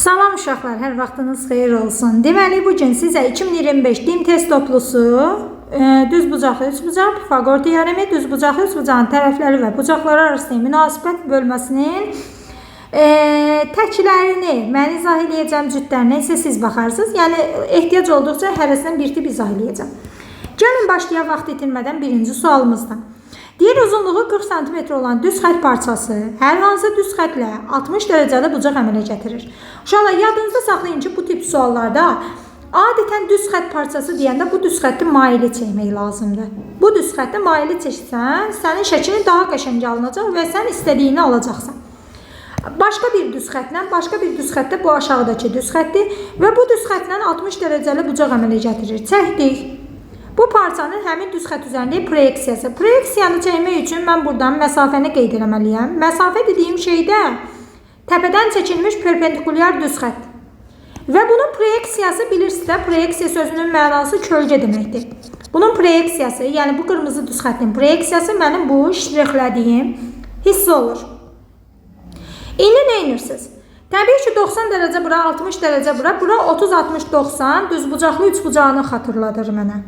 Salam uşaqlar, hər vaxtınız xeyir olsun. Deməli, bu gün sizə 2025 DİM test toplusu, düzbucaqlı üçbucaq, Pifaqor teoremi, düzbucaqlı üçbucağın tərəfləri və bucaqları arasında münasibət bölməsinin təklərini mən izah eləyəcəm, cütlərinə isə siz baxarsınız. Yəni, ehtiyac olduqca hərəsindən bir tip izah eləyəcəm. Gəlin başlayaq vaxt itirmədən birinci sualımızdan. Deyir, uzunluğu 40 sm olan düz xətt parçası hər hansı düz xəttlə 60 dərəcəli bucaq əmələ gətirir. Uşaqlar, yadınızda saxlayın ki, bu tip suallarda adətən düz xətt parçası deyəndə bu düz xətti maili çəkmək lazımdır. Bu düz xətti maili çəksən, sənin şəklin daha qəşəng alınacaq və sən istədiyini alacaqsan. Başqa bir düz xəttlə, başqa bir düz xəttdə bu aşağıdakı düz xətti və bu düz xəttlə 60 dərəcəli bucaq əmələ gətirir. Çəkdik. Bu parçanın həmin düz xətt üzərində proyeksiyası. Proyeksiyanı çəkmək üçün mən buradan məsafəni qeyd eləməliyəm. Məsafə dediyim şeydə təpədən çəkilmiş perpendikulyar düz xətt. Və bunun proyeksiyası bilirsiniz də, proyeksiya sözünün mənası kölgə deməkdir. Bunun proyeksiyası, yəni bu qırmızı düz xəttin proyeksiyası mənim bu ştrixlədiyim hissə olur. İndi nə edirsiniz? Təbii ki, 90 dərəcə bura, 60 dərəcə bura, bura 30, 60, 90 düzbucaqlı üçbucağını xatırladır mənə.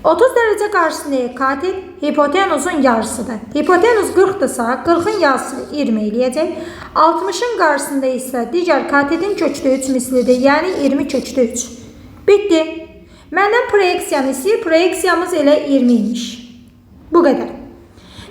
30 dərəcə qarşısında katet hipotenuzun yarısıdır. Hipotenuz 40-dırsa, 40-ın yarısı 20 eləyəcək. 60-ın qarşısında isə digər katetin kökdə 3 mislidir, yəni 20 kökdə 3. Bitdi. Məndən proyeksiyanı istəyir. Proyeksiyamız elə 20 imiş. Bu qədər.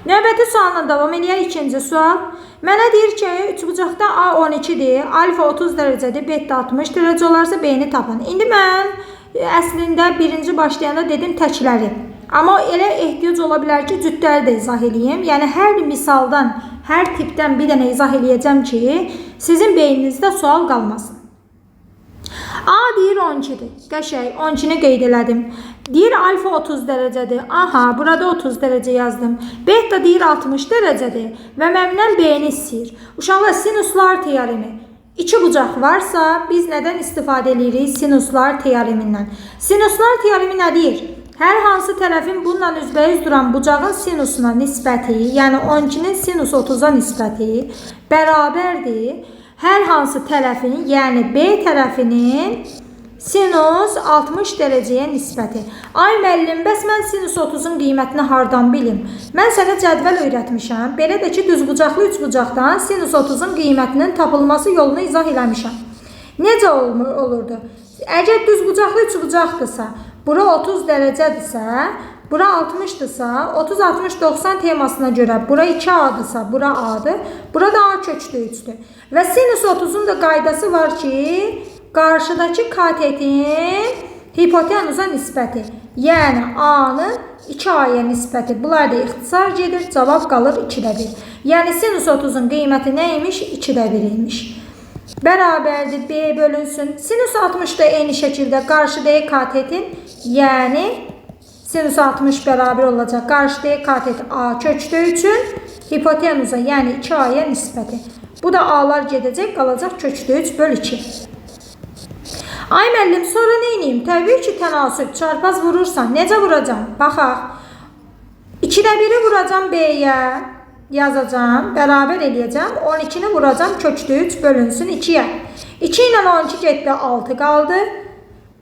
Növbəti sualla davam eləyək. İkinci sual. Mənə deyir ki, üçbucaqda A 12-dir, alfa 30 dərəcədir, beta 60 dərəcə olarsa B-ni tapın. İndi mən əslində birinci başlayanda dedim təkləri. Amma elə ehtiyac ola bilər ki, cütləri də izah eləyim. Yəni hər misaldan, hər tipdən bir dənə izah eləyəcəm ki, sizin beyninizdə sual qalmasın. A deyir 12-dir. Qəşəng, 12-ni qeyd elədim. Deyir alfa 30 dərəcədir. Aha, burada 30 dərəcə yazdım. Beta deyir 60 dərəcədir və məndən B-ni istəyir. Uşaqlar, sinuslar teoremi. İki bucaq varsa biz nədən istifadə edirik? Sinuslar teoremindən. Sinuslar teoremi nə deyir? Hər hansı tərəfin bununla üzbəüz duran bucağın sinusuna nisbəti, yəni 12-nin sinus 30-a nisbəti bərabərdir hər hansı tərəfin, yəni B tərəfinin sinus 60 dərəcəyə nisbəti. Ay müəllim, bəs mən sinus 30-un qiymətini hardan bilim? Mən sənə cədvəl öyrətmişəm. Belə də ki, düzbucaqlı üçbucaqdan sinus 30-un qiymətinin tapılması yolunu izah eləmişəm. Necə olurdu? Əgər düzbucaqlı üçbucaqdırsa, bura 30 dərəcədirsə, bura 60-dırsa, 30, 60, 90 temasına görə bura 2A-dırsa, bura A-dır, bura da A kökdə 3-dür. Və sinus 30-un da qaydası var ki, qarşıdakı katetin hipotenuza nisbəti, yəni A-nın 2A-ya nisbəti. Bunlar da ixtisar gedir, cavab qalır 2-də 1. Yəni sinus 30-un qiyməti nə imiş? 2-də 1 imiş. Bərabərdir B bölünsün. Sinus 60 da eyni şəkildə qarşıdakı katetin, yəni sinus 60 bərabər olacaq qarşıdakı katet A kökdə 3-ün hipotenuza, yəni 2A-ya nisbəti. Bu da A-lar gedəcək, qalacaq kökdə 3 böl 2. Ay müəllim, sonra nə edeyim? Təbii ki, tənasüb, çarpaz vurursan. Necə vuracam? Baxaq. 2-də 1-i vuracam B-yə, yazacam, bərabər eləyəcəm. 12-ni vuracam, kökdə 3 bölünsün 2-yə. 2 ilə 12 getdi, 6 qaldı.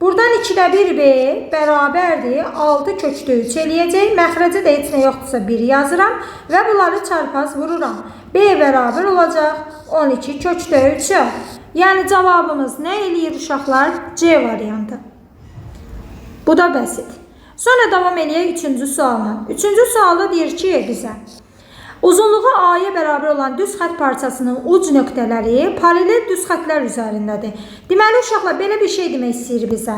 Buradan 2-də 1 B bərabərdir, 6 kökdə 3 eləyəcək. Məxrəcə də heç nə yoxdursa 1 yazıram və bunları çarpaz vururam. B bərabər olacaq 12 kökdə 3-ə. Yəni cavabımız nə eləyir uşaqlar? C variantı. Bu da bəsit. Sonra davam eləyək üçüncü sualla. Üçüncü sualda deyir ki bizə, uzunluğu A-ya bərabər olan düz xətt parçasının uc nöqtələri paralel düz xəttlər üzərindədir. Deməli uşaqlar, belə bir şey demək istəyir bizə.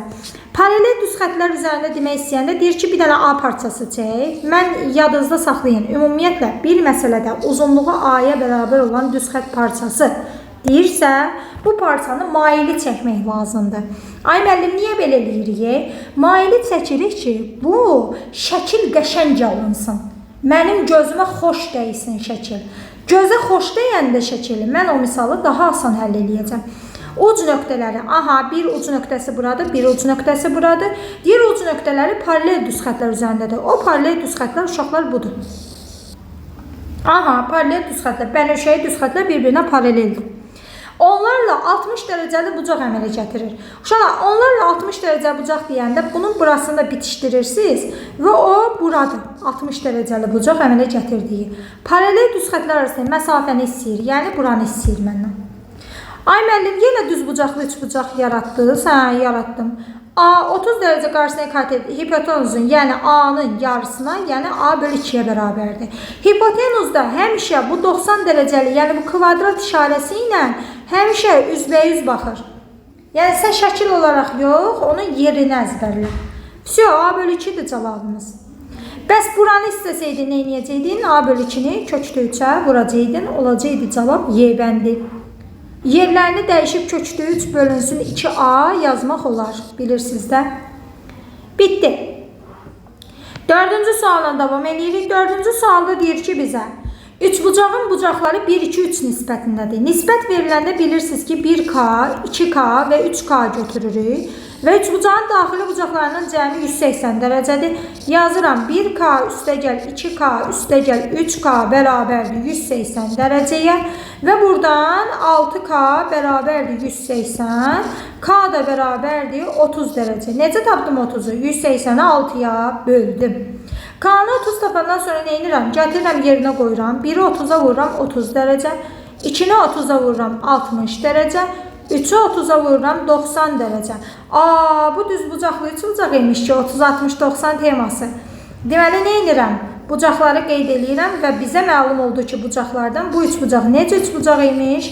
Paralel düz xəttlər üzərində demək istəyəndə deyir ki, bir dənə A parçası çək. Mən yadınızda saxlayın. Ümumiyyətlə bir məsələdə uzunluğu A-ya bərabər olan düz xətt parçası deyirsə, bu parçanı maili çəkmək lazımdır. Ay müəllim, niyə belə eləyirik? Maili çəkirik ki, bu şəkil qəşəng alınsın. Mənim gözümə xoş dəysin şəkil. Gözə xoş dəyəndə şəkili mən o misalı daha asan həll eləyəcəm. Uc nöqtələri, aha, bir uc nöqtəsi buradır, bir uc nöqtəsi buradır. Digər uc nöqtələri paralel düz xəttlər üzərindədir. O paralel düz xəttlər uşaqlar budur. Aha, paralel düz xəttlər, bənövşəyi düz xəttlər bir-birinə paraleldir. Onlarla 60 dərəcəli bucaq əmələ gətirir. Uşaqlar, onlarla 60 dərəcəli bucaq deyəndə bunun burasını da bitişdirirsiniz və o buradır. 60 dərəcəli bucaq əmələ gətirdiyi. Paralel düz xətlər arasında məsafəni istəyir, yəni buranı istəyir məndən. Ay müəllim, yenə düz bucaqlı üçbucaq yaratdınız. Hə, yaratdım. A 30 dərəcə qarşısına katet hipotenuzun, yəni A-nın yarısına, yəni A bölü 2-yə bərabərdir. Hipotenuzda həmişə bu 90 dərəcəli, yəni bu kvadrat işarəsi ilə həmişə üzbəyüz baxır. Yəni sən şəkil olaraq yox, onun yerini əzbərlə. Vəsə, A bölü 2-dir cavabımız. Bəs buranı istəsəydin, nə eləyəcəydin? A bölü 2-ni kökdə 3-ə vuracaqdın, olacaqdı cavab Y bəndi. Yerlərini dəyişib kökdə 3 bölünsün 2A yazmaq olar, bilirsiniz də. Bitdi. Dördüncü sualla davam edirik. Dördüncü sualda deyir ki bizə, üçbucağın bucaqları 1, 2, 3 nisbətindədir. Nisbət veriləndə bilirsiniz ki 1K, 2K və 3K götürürük. Və üçbucağın daxili bucaqlarının cəmi 180 dərəcədir. Yazıram 1K üstəgəl 2K üstəgəl 3K bərabərdir 180 dərəcəyə. Və buradan 6K bərabərdir 180, K da bərabərdir 30 dərəcə. Necə tapdım 30-u? 180-i 6-ya böldüm. K-nı 30 tapandan sonra nə edirəm? Gətirirəm yerinə qoyuram. 1-i 30-a vururam 30 dərəcə, 2-ni 30-a vururam 60 dərəcə, 3-ü 30-a vururam 90 dərəcə. Aa, bu düz bucaqlı üçbucaq imiş ki, 30, 60, 90 teması. Deməli, nə edirəm? Bucaqları qeyd eləyirəm və bizə məlum oldu ki, bucaqlardan bu üçbucaq necə üçbucaq imiş?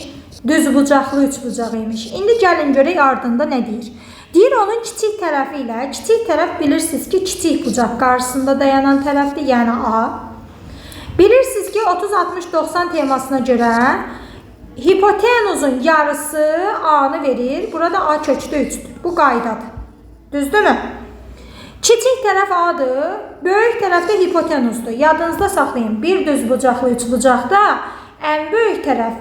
Düz bucaqlı üçbucaq imiş. İndi gəlin görək ardında nə deyir? Deyir onun kiçik tərəfi ilə, kiçik tərəf bilirsiniz ki, kiçik bucaq qarşısında dayanan tərəfdir, yəni A. Bilirsiniz ki, 30, 60, 90 temasına görə hipotenuzun yarısı A-nı verir. Burada A kökdə 3-dür. Bu qaydadır. Düzdürmü? Kiçik tərəf A-dır, böyük tərəf də hipotenuzdur. Yadınızda saxlayın. Bir düz bucaqlı üçbucaqda ən böyük tərəf,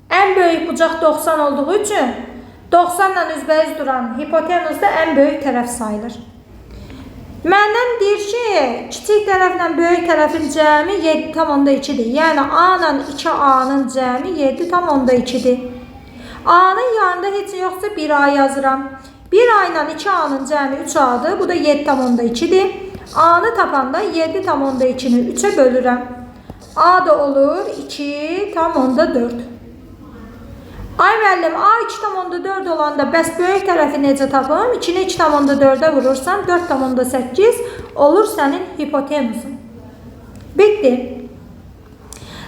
ən böyük bucaq 90 olduğu üçün 90 ilə üzbəüz duran hipotenuzda ən böyük tərəf sayılır. Məndən deyir ki, kiçik tərəflə böyük tərəfin cəmi 7,2-dir. Yəni A ilə 2A-nın cəmi 7,2-dir. A-nın yanında heç nə yoxsa 1A yazıram. 1A ilə 2A-nın cəmi 3A-dır. Bu da 7,2-dir. A-nı tapanda 7,2-ni 3-ə bölürəm. A da olur 2,4. Ay müəllim, A 2,4 olanda bəs böyük tərəfi necə tapım? 2-ni 2,4-ə vurursan 4,8 olur sənin hipotenuzun. Bitdi.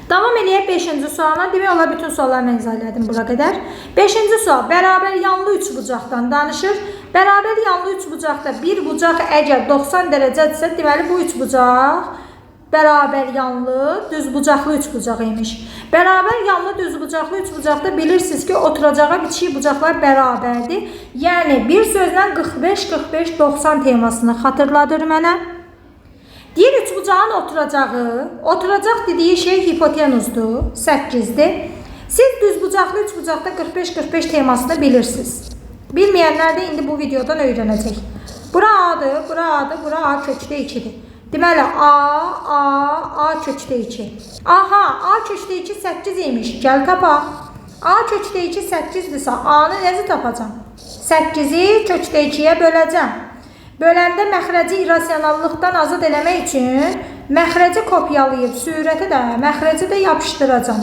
Davam eləyək 5-ci suala. Demək olar bütün sualları mən izah elədim bura qədər. 5-ci sual bərabər yanlı üçbucaqdan danışır. Bərabər yanlı üçbucaqda bir bucaq əgər 90 dərəcədirsə, deməli bu üçbucaq bərabər yanlı düzbucaqlı üçbucaq imiş. Bərabər yanlı düzbucaqlı üçbucaqda bilirsiniz ki, oturacağa bitişik bucaqlar bərabərdir. Yəni bir sözlə 45, 45, 90 temasını xatırladır mənə. Deyir üçbucağın oturacağı, oturacaq dediyi şey hipotenuzdur, 8-dir. Siz düzbucaqlı üçbucaqda 45, 45 temasını bilirsiniz. Bilməyənlər də indi bu videodan öyrənəcək. Bura A-dır, bura A-dır, bura A kökdə 2-dir. Deməli, A, A, A kökdə 2. Aha, A kökdə 2 8 imiş. Gəl tapaq. A kökdə 2 8-dirsə, A-nı necə tapacam? 8-i kökdə 2-yə böləcəm. Böləndə məxrəci irrasionallıqdan azad eləmək üçün məxrəci kopyalayıb sürəti də, məxrəci də yapışdıracam.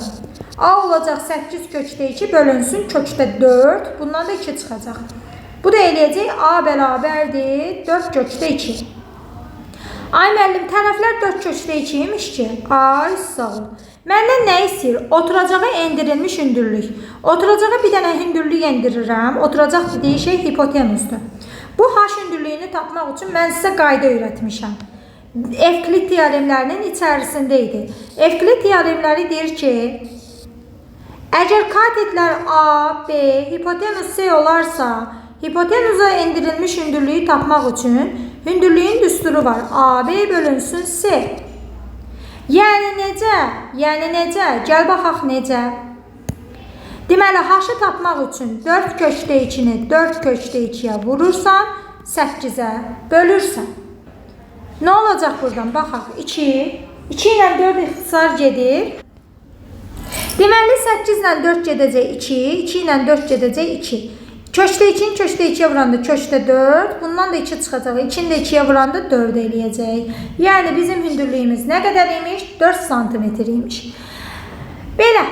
A olacaq 8 kökdə 2 bölünsün kökdə 4. Bundan da 2 çıxacaq. Bu da eləyəcək A bərabərdir 4 kökdə 2. Ay müəllim, tərəflər 4 kökdə 2 imiş ki. Ay, sağ ol. Məndən nə istəyir? Oturacağa endirilmiş hündürlük. Oturacağa bir dənə hündürlük endirirəm. Oturacaq dediyi şey hipotenuzdur. Bu H hündürlüyünü tapmaq üçün mən sizə qayda öyrətmişəm. Evklid teoremlərinin içərisində idi. Evklid teoremləri deyir ki, əgər katetlər A, B, hipotenuz C olarsa, hipotenuza endirilmiş hündürlüyü tapmaq üçün hündürlüyün düsturu var. AB bölünsün C. Yəni necə? Yəni necə? Gəl baxaq necə? Deməli, H-ı tapmaq üçün 4 kökdə 2-ni 4 kökdə 2-yə vurursan, 8-ə bölürsən. Nə olacaq buradan? Baxaq. 2. 2 ilə 4 ixtisar gedir. Deməli 8 ilə 4 gedəcək 2, 2 ilə 4 gedəcək 2. Kökdə 2-ni kökdə 2-yə vuranda kökdə 4, bundan da 2 çıxacaq. 2-ni də 2-yə vuranda 4 eləyəcək. Yəni bizim hündürlüyümüz nə qədər imiş? 4 sm imiş. Belə.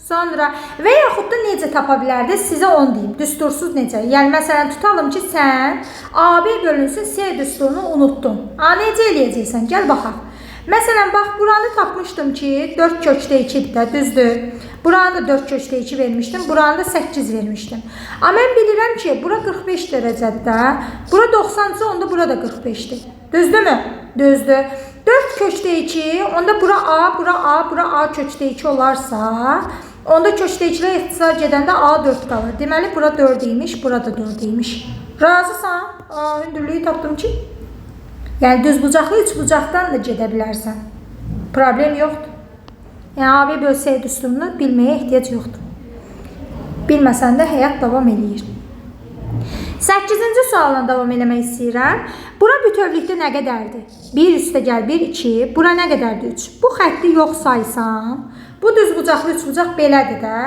Sonra və yaxud da necə tapa bilərdiniz? Sizə onu deyim. Düstursuz necə? Yəni məsələn tutalım ki, sən AB bölünsün C düsturunu unutdun. A necə eləyəcəksən? Gəl baxaq. Məsələn bax buranı tapmışdım ki, 4 kökdə 2-dir də, düzdür. Buranı da 4 kökdə 2 vermişdim, buranı da 8 vermişdim. Amma mən bilirəm ki, bura 45 dərəcədir də. Bura 90-sa onda bura da 45-dir. Düzdürmü? Düzdür. 4 kökdə 2, onda bura A, bura A, bura A kökdə 2 olarsa, onda kökdə 2-lə ixtisar gedəndə A 4 qalır. Deməli, bura 4 imiş, bura da 4 imiş. Razısan? A, hündürlüyü tapdım ki. Yəni, düzbucaqlı üçbucaqdan da gedə bilərsən. Problem yoxdur. Yəni, AB böl C düsturunu bilməyə ehtiyac yoxdur. Bilməsən də həyat davam eləyir. 8-ci sualla davam eləmək istəyirəm. Bura bütövlükdə nə qədərdir? 1 üstə gəl 1, 2. Bura nə qədərdir? 3. Bu xətti yox saysam, bu düzbucaqlı üçbucaq belədir də.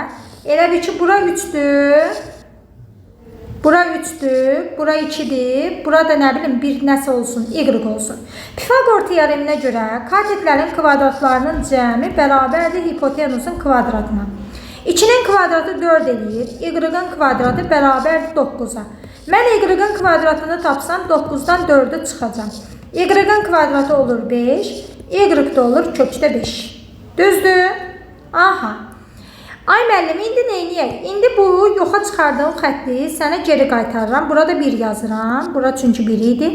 Elə bil ki, bura 3-dür. Bura 3-dür, bura 2-dir, bura da nə bilim bir nəsə olsun, y olsun. Pifaqor teoreminə görə katetlərin kvadratlarının cəmi bərabərdir hipotenusun kvadratına. 2-nin kvadratı 4 eləyir, y-ın kvadratı bərabərdir 9-a. Mən y-ın kvadratını tapsam 9-dan 4-ü çıxacam. Y-ın kvadratı olur 5, y də olur kökdə 5. Düzdür? Aha. Ay müəllim, indi neyniyək? İndi bu yoxa çıxardığım xətti sənə geri qaytarıram. Burada 1 yazıram. Bura çünki 1 idi.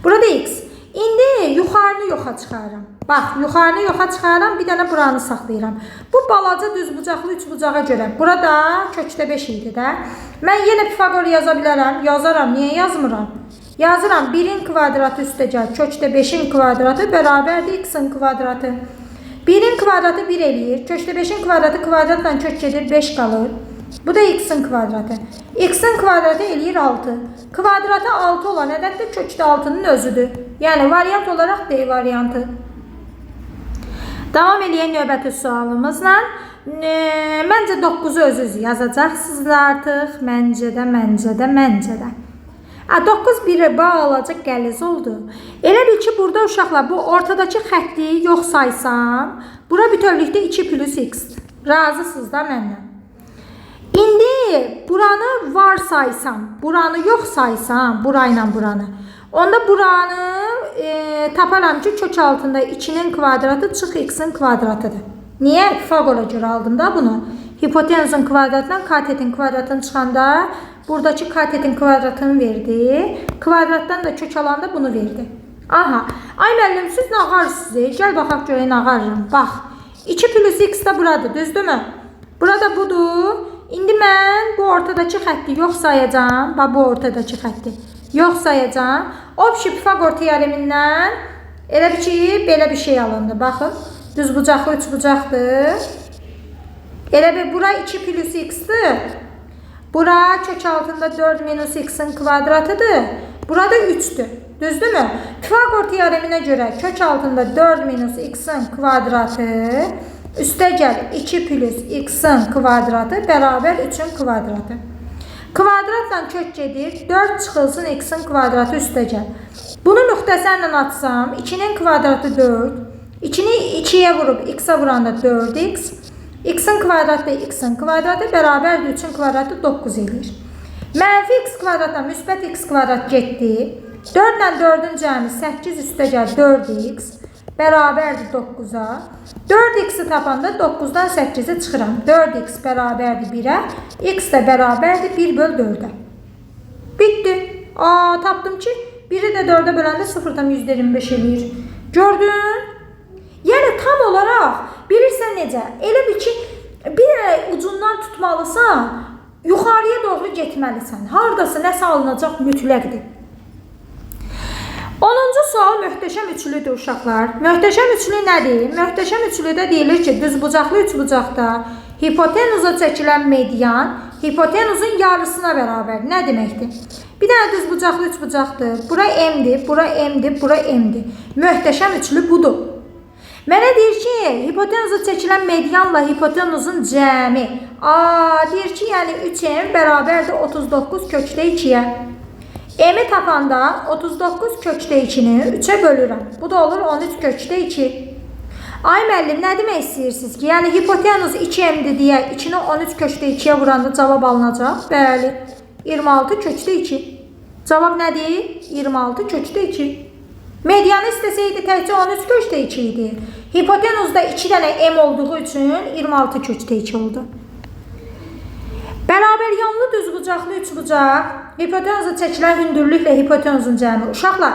Burada x. İndi yuxarını yoxa çıxarıram. Bax, yuxarını yoxa çıxarıram, bir dənə buranı saxlayıram. Bu balaca düzbucaqlı üçbucağa görə. Burada kökdə 5 idi də. Mən yenə Pifaqor yaza bilərəm. Yazaram. Niyə yazmıram? Yazıram. 1-in kvadratı üstəgəl kökdə 5-in kvadratı bərabərdir x-in kvadratı. 1-in kvadratı 1 eləyir. Kökdə 5-in kvadratı kvadratla kök gedir, 5 qalır. Bu da x-in kvadratı. X-in kvadratı eləyir 6. Kvadratı 6 olan ədəd də kökdə 6-nın özüdür. Yəni variant olaraq D variantı. Davam eləyək növbəti sualımızla. Məncə 9-u özünüz yazacaqsınız artıq. Məncə də, məncə də, məncə də. 9 bir balaca qəliz oldu. Elə bil ki, burada uşaqlar bu ortadakı xətti yox saysam, bura bütövlükdə 2 plus x. Razısınız da məndən. İndi buranı var saysam, buranı yox saysam, burayla buranı. Onda buranı taparam ki, kök altında 2-nin kvadratı çıx x-in kvadratıdır. Niyə? Pifaqora görə aldım da bunu. Hipotenuzun kvadratından katetin kvadratını çıxanda buradakı katetin kvadratını verdi. Kvadratdan da kök alanda bunu verdi. Aha. Ay müəllim, siz nə ağarsınız? Gəl baxaq görək nə ağarıram. Bax. 2 plus x də buradır, düzdürmü? Burada budur. İndi mən bu ortadakı xətti yox sayacağam. Bax, bu ortadakı xətti yox sayacağam. Obşi Pifaqor teoremindən elə bir ki, belə bir şey alındı. Baxın. Düzbucaqlı üçbucaqdır. Elə bir bura 2 plus x-dir. Bura kök altında 4 minus x-in kvadratıdır. Burada 3-dür. Düzdürmü? Pifaqor teoreminə görə kök altında 4 minus x-in kvadratı üstəgəl 2 plus x-in kvadratı bərabər 3-ün kvadratı. Kvadratla kök gedir. 4 çıxılsın x-in kvadratı üstəgəl. Bunu müxtəsərlə atsam 2-nin kvadratı 4. 2-ni 2-yə vurub x-a vuranda 4x. X-in kvadratı x-in kvadratı bərabərdir 3-ün kvadratı 9 eləyir. Mənfi x kvadratla müsbət x kvadrat getdi. 4 ilə 4-ün cəmi 8 üstəgəl 4x bərabərdir 9-a. 4x-i tapanda 9-dan 8-i çıxıram. 4x bərabərdir 1-ə, x də bərabərdir 1 böl 4-ə. Bitdi. Aa, tapdım ki, 1-i də 4-ə böləndə 0,25 eləyir. Gördün? Yəni tam olaraq bilirsən necə? Elə bil ki, bir ucundan tutmalısan, yuxarıya doğru getməlisən. Haradasa nəsə alınacaq mütləqdir. 10-cu sual möhtəşəm üçlüdür uşaqlar. Möhtəşəm üçlü nədir? Möhtəşəm üçlüdə deyilir ki, düzbucaqlı üçbucaqda hipotenuza çəkilən median hipotenuzun yarısına bərabər. Nə deməkdir? Bir dənə düzbucaqlı üçbucaqdır. Bura M-dir, bura M-dir, bura M-dir. Möhtəşəm üçlü budur. Mənə deyir ki, hipotenuza çəkilən medianla hipotenuzun cəmi. Deyir ki, yəni 3M bərabərdir 39 kökdə 2-yə. M-i tapanda 39 kökdə 2-ni 3-ə bölürəm. Bu da olur 13 kökdə 2. Ay müəllim, nə demək istəyirsiniz ki? Yəni hipotenuz 2M-dir deyə 2-ni 13 kökdə 2-yə vuranda cavab alınacaq. Bəli, 26 kökdə 2. Cavab nədir? 26 kökdə 2. Medianı istəsəydi təkcə 13 kökdə 2 idi. Hipotenuzda 2 dənə M olduğu üçün 26 kökdə 2 oldu. Bərabər yanlı düzbucaqlı üçbucaq hipotenuza çəkilən hündürlüklə hipotenuzun cəmi. Uşaqlar,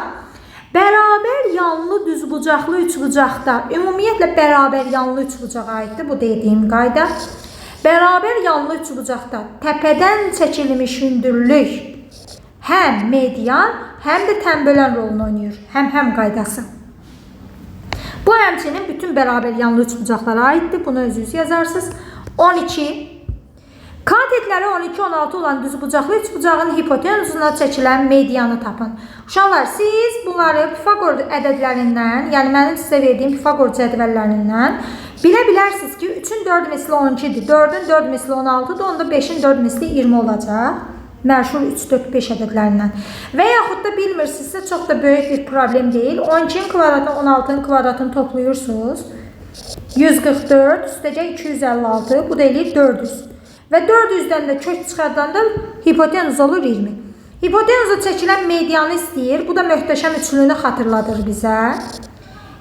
bərabər yanlı düzbucaqlı üçbucaqda ümumiyyətlə bərabər yanlı üçbucağa aiddir bu dediyim qayda. Bərabər yanlı üçbucaqda təpədən çəkilmiş hündürlük həm median, həm də tənbölən rolunu oynayır. Həm-həm qaydası. Bu həmçinin bütün bərabər yanlı üçbucaqlara aiddir. Bunu özünüz yazarsınız. 12. Katetləri 12-16 olan düzbucaqlı üçbucağın hipotenuzuna çəkilən medianı tapın. Uşaqlar, siz bunları Pifaqor ədədlərindən, yəni mənim sizə verdiyim Pifaqor cədvəllərindən bilə bilərsiniz ki, 3-ün 4 misli 12-dir, 4-ün 4 misli 16-dır, onda 5-in 4 misli 20 olacaq. Məşhur 3, 4, 5 ədədlərindən. Və yaxud da bilmirsinizsə, çox da böyük bir problem deyil. 12-nin kvadratını, 16-nın kvadratını toplayırsınız. 144, üstəcək 256, bu da eləyir 400. Və 400-dən də kök çıxardanda hipotenuz olur 20. Hipotenuza çəkilən medianı istəyir. Bu da möhtəşəm üçlüyünü xatırladır bizə.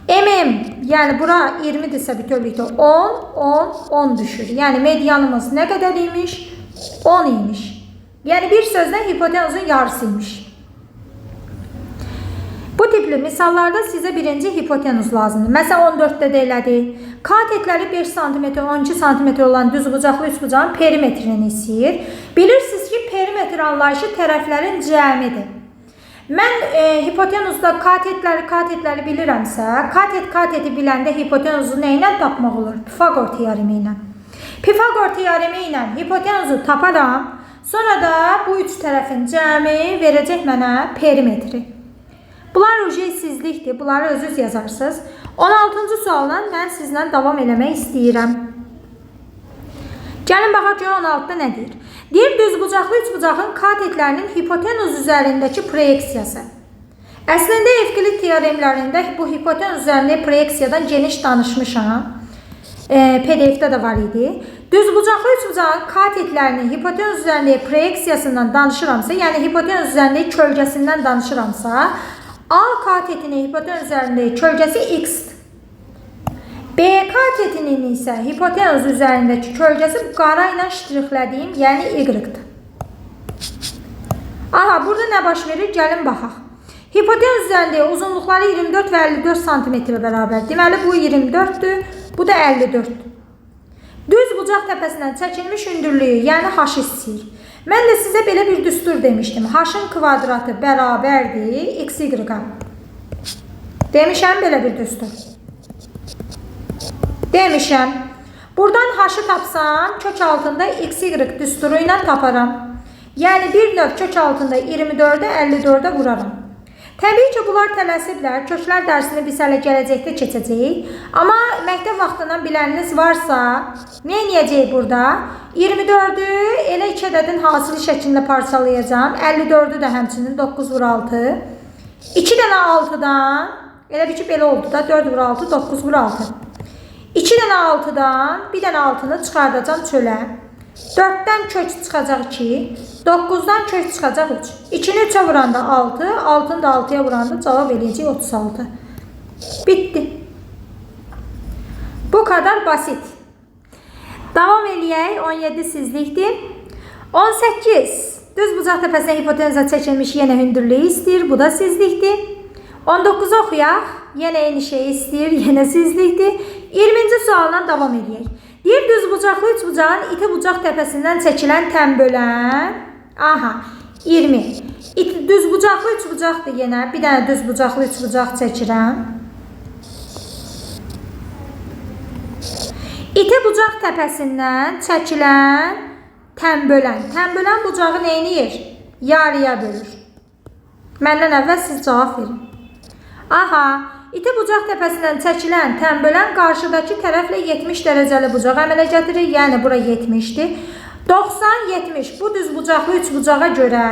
MM, yəni bura 20-dirsə bütövlükdə 10, 10, 10 düşür. Yəni medianımız nə qədər imiş? 10 imiş. Yəni bir sözlə hipotenuzun yarısı imiş. Bu tipli misallarda sizə birinci hipotenuz lazımdır. Məsələn 14-də də elədi. Katetləri 5 cm, 12 cm olan düzbucaqlı üçbucağın perimetrini istəyir. Bilirsiniz ki, perimetr anlayışı tərəflərin cəmidir. Mən hipotenuzda katetləri bilirəmsə, katet kateti biləndə hipotenuzu nə ilə tapmaq olur? Pifaqor teoremi ilə. Pifaqor teoremi ilə hipotenuzu taparam. Sonra da bu üç tərəfin cəmi verəcək mənə perimetri. Bunlar sizlikdir. Bunları özünüz yazarsınız. 16-cı sualla mən sizlə davam eləmək istəyirəm. Gəlin baxaq ki, 16-da nə deyir? Deyir, düzbucaqlı üçbucağın katetlərinin hipotenuz üzərindəki proyeksiyası. Əslində, Evklid teoremlərində bu hipotenuz üzərindəki proyeksiyadan geniş danışmışam. PDF-də də var idi. Düzbucaqlı üçbucağın katetlərinin hipotenuz üzərindəki proyeksiyasından danışıramsa, yəni hipotenuz üzərindəki kölgəsindən danışıramsa, A katetinin hipotenuz üzərindəki kölgəsi x-dir. B katetinin isə hipotenuz üzərindəki kölgəsi qara ilə ştrixlədiyim, yəni y-dir. Aha, burada nə baş verir? Gəlin baxaq. Hipotenuz üzərindəki uzunluqları 24 və 54 sm bərabər. Deməli, bu 24-dür, bu da 54-dür. Düz bucaq təpəsindən çəkilmiş hündürlüyü, yəni h istəyir. Mən də sizə belə bir düstur demişdim. H-ın kvadratı bərabərdir x-y-a. Demişəm belə bir düstur. Demişəm. Buradan h-ı tapsam, kök altında x-y düsturu ilə taparam. Yəni bir növ kök altında 24-ə 54-ə vuraram. Təbii ki, bunlar tələsiblər. Köklər dərsini biz hələ gələcəkdə keçəcəyik. Amma məktəb vaxtından biləniniz varsa, nə eləyəcəyik burada? 24-ü elə 2 ədədin hasili şəklində parçalayacağam. 54-ü də həmçinin 9 vur 6. 2 dənə 6-dan, elə bir ki, belə oldu da, 4 vur 6, 9 vur 6. 2 dənə 6-dan, bir dənə 6-nı çıxardacağam çölə. 4-dən kök çıxacaq 2, 9-dan kök çıxacaq 3. 2-ni 3-ə vuranda 6, 6-nı da 6-ya vuranda cavab eləyəcək 36. Bitdi. Bu kadar basit. Davam eləyək. 17 sizlikdir. 18. Düz bucaq təpəsinə hipotenuza çəkilmiş yenə hündürlüyü istəyir. Bu da sizlikdir. 19-u oxuyaq. Yenə eyni şeyi istəyir. Yenə sizlikdir. 20-ci sualla davam eləyək. Deyir, düzbucaqlı üçbucağın iti bucaq təpəsindən çəkilən tənbölən. Aha, 20. Düzbucaqlı üçbucaqdır yenə. Bir dənə düzbucaqlı üçbucaq çəkirəm. İti bucaq təpəsindən çəkilən tənbölən. Tənbölən bucağı nə eləyir? Yarıya bölür. Məndən əvvəl siz cavab verin. Aha, İti bucaq təpəsindən çəkilən tənbölən qarşıdakı tərəflə 70 dərəcəli bucaq əmələ gətirir. Yəni bura 70-dir. 90, 70. Bu düz bucaqlı üç bucağa görə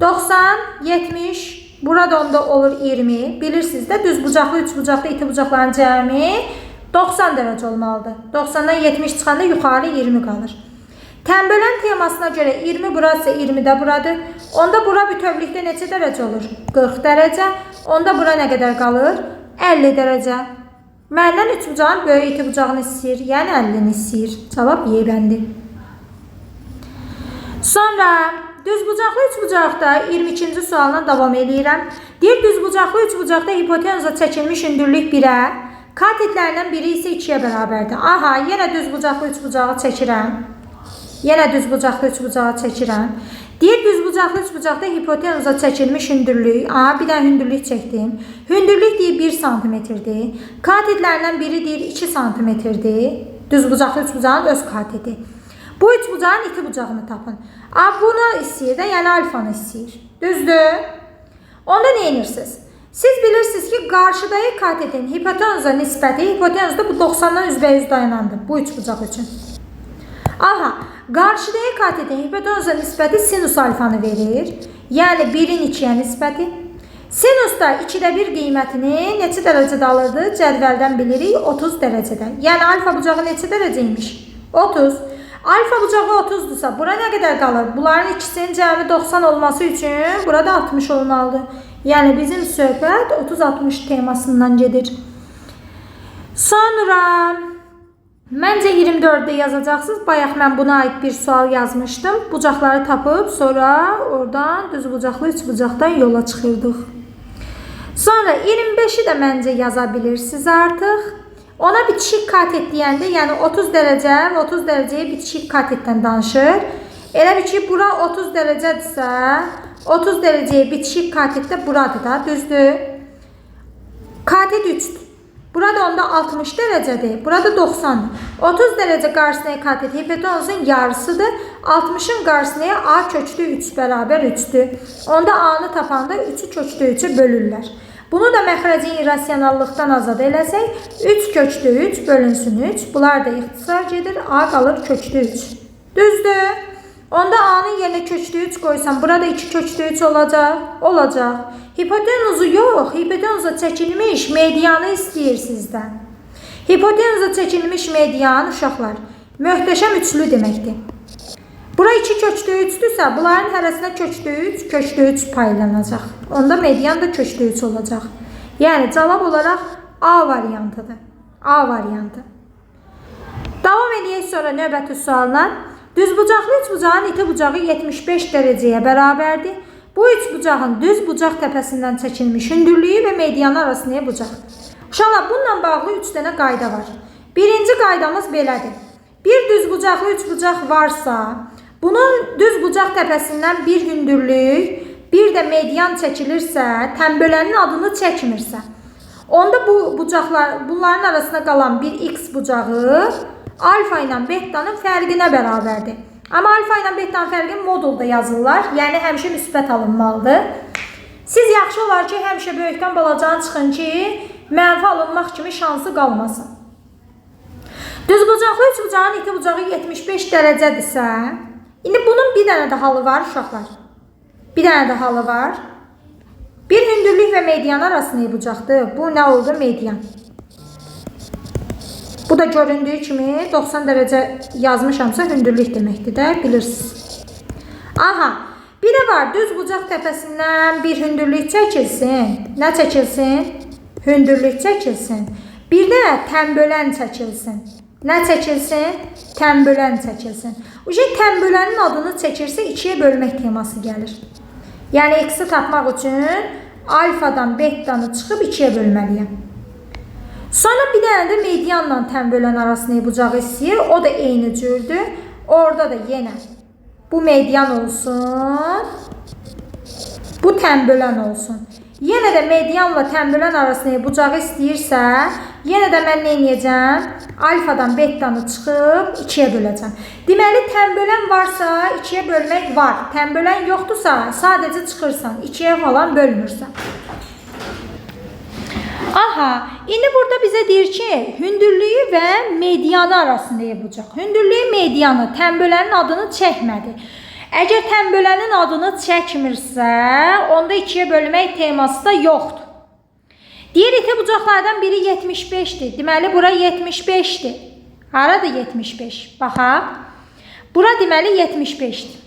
90, 70, burada onda olur 20. Bilirsiniz də düz bucaqlı üç bucaqda iti bucaqların cəmi 90 dərəcə olmalıdır. 90-dan 70 çıxanda yuxarı 20 qalır. Tənbölən temasına görə 20 burası 20 də buradır. Onda bura bütövlükdə neçə dərəcə olur? 40 dərəcə. Onda bura nə qədər qalır? 50 dərəcə. Məndən üç bucağın böyük iti bucağını istəyir. Yəni 50-ni istəyir. Cavab Y bəndi. Sonra düz bucaqlı üç bucaqda 22-ci sualına davam eləyirəm. Deyir düz bucaqlı üç bucaqda hipotenuza çəkilmiş hündürlük 1-ə, katetlərindən biri isə 2-yə bərabərdir. Aha, yenə düz bucaqlı üç bucağı çəkirəm. Yenə düz bucaqlı üç bucağı çəkirəm. Deyir düz bucaqlı üç bucaqda hipotenuza çəkilmiş hündürlük. Aha, bir dənə hündürlük çəkdim. Hündürlük deyir 1 santimetrdir. Katetlərindən biri deyir 2 santimetrdir. Düz bucaqlı üç bucağın öz kateti. Bu üç bucağın iti bucağını tapın. A, bunu istəyir də, yəni alfanı istəyir. Düzdür? Onda nə edirsiniz? Siz bilirsiniz ki, qarşıdakı katetin hipotenuza nisbəti, hipotenuzda bu 90-dan üzbəyüz dayanandır bu üç bucaq üçün. Aha, qarşıdakı katetin hipotenuza nisbəti sinus alfanı verir. Yəni 1-in 2-yə nisbəti. Sinus da 2-də 1 qiymətini neçə dərəcədə alırdı? Cədvəldən bilirik, 30 dərəcədə. Yəni alfa bucağı neçə dərəcə imiş? 30. Alfa bucağı 30-dursa, bura nə qədər qalır? Bunların ikisinin cəmi 90 olması üçün burada 60 olmalıdır. Yəni bizim söhbət 30-60 temasından gedir. Sonra məncə 24-də yazacaqsınız. Bayaq mən buna aid bir sual yazmışdım. Bucaqları tapıb sonra oradan düz bucaqlı üç bucaqdan yola çıxırdıq. Sonra 25-i də məncə yaza bilirsiniz artıq. Ona bitişik katet deyəndə, yəni 30 dərəcə və 30 dərəcəyə bitişik katetdən danışır. Elə bil ki, bura 30 dərəcədirsə, 30 dərəcəyə bitişik katetdə buradır da, düzdür? Katet 3-dür. Burada onda 60 dərəcədir, burada 90-dır. 30 dərəcə qarşısına katet hipotenuzun yarısıdır. 60-ın qarşısına A köklü 3 bərabər 3-dür. Onda A-nı tapanda 3-ü köklü 3-ü bölürlər. Bunu da məxrəcin irrasionallıqdan azad eləsək, 3 köklü 3 bölünsün 3. Bunlar da ixtisar gedir. A qalır köklü 3. Düzdür? Onda A-nın yerinə köklü 3 qoysam, burada 2 köklü 3 olacaq. Olacaq. Hipotenuzu yox, hipotenuza çəkilmiş medianı istəyir sizdən. Hipotenuza çəkilmiş median uşaqlar, möhtəşəm üçlü deməkdir. Bura 2 köklü 3-dürsə, bunların hərəsinə köklü 3, köklü 3 paylanacaq. Onda median da köklü 3 olacaq. Yəni cavab olaraq A variantıdır. A variantı. Davam eləyək sonra növbəti sualla. Düzbucaqlı üçbucağın iti bucağı 75 dərəcəyə bərabərdir. Bu üçbucağın düz bucaq təpəsindən çəkilmiş hündürlüyü və medianı arasında bucaq. Uşaqlar, bununla bağlı 3 dənə qayda var. Birinci qaydamız belədir. Bir düzbucaqlı üçbucaq varsa, bunun düz bucaq təpəsindən bir hündürlük, bir də median çəkilirsə, tənbölənin adını çəkmirsə, onda bu bucaqlar, bunların arasında qalan bir x bucağı alfa ilə betanın fərqinə bərabərdir. Amma alfa ilə betanın fərqi modulda yazırlar, yəni həmişə müsbət alınmalıdır. Siz yaxşı olar ki, həmişə böyükdən balacanı çıxın ki, mənfi alınmaq kimi şansı qalmasın. Düzbucaqlı üçbucağın iti bucağı 75 dərəcədirsə, indi bunun bir dənə də halı var uşaqlar. Bir dənə də halı var. Bir hündürlük və median arasında bucaqdır. Bu nə oldu? Median. Bu da göründüyü kimi 90 dərəcə yazmışamsa hündürlük deməkdir də, bilirsiniz. Aha, bir də var, düz bucaq təpəsindən bir hündürlük çəkilsin. Nə çəkilsin? Hündürlük çəkilsin. Bir də tənbölən çəkilsin. Nə çəkilsin? Tənbölən çəkilsin. Uje tənbölənin adını çəkirsə 2-yə bölmək teması gəlir. Yəni x-i tapmaq üçün alfadan betanı çıxıb 2-yə bölməliyəm. Sonra bir dənə də medianla tənbölən arasında bucağı istəyir. O da eyni cürdür. Orada da yenə bu median olsun, bu tənbölən olsun. Yenə də medianla tənbölən arasında bucağı istəyirsə, yenə də mən nə edəcəm? Alfadan betanı çıxıb 2-yə böləcəm. Deməli, tənbölən varsa 2-yə bölmək var. Tənbölən yoxdursa, sadəcə çıxırsan, 2-yə falan bölmürsən. Aha, indi burada bizə deyir ki, hündürlüyü və medianı arasında bucaq. Hündürlüyü, medianı, tənbölənin adını çəkmədi. Əgər tənbölənin adını çəkmirsə, onda 2-yə bölmək teması da yoxdur. Deyir, iti bucaqlardan biri 75-dir. Deməli, bura 75-dir. Harada 75? Baxaq. Bura deməli 75-dir.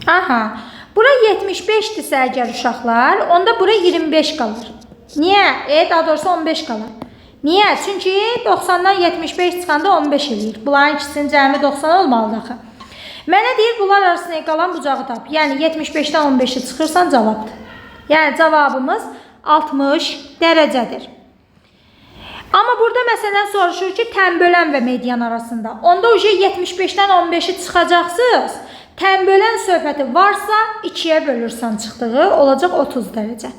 Aha. Bura 75-dirsə əgər uşaqlar, onda bura 25 qalır. Niyə? Daha doğrusu 15 qalır. Niyə? Çünki 90-dan 75 çıxanda 15 eləyir. Bunların ikisinin cəmi 90 olmalıdır axı. Mənə deyir, bunlar arasında qalan bucağı tap. Yəni 75-dən 15-i çıxırsan cavabdır. Yəni cavabımız 60 dərəcədir. Amma burada məsələn soruşur ki, tənbölən və median arasında. Onda uje 75-dən 15-i çıxacaqsınız. Tənbölən söhbəti varsa 2-yə bölürsən çıxdığı olacaq 30 dərəcə.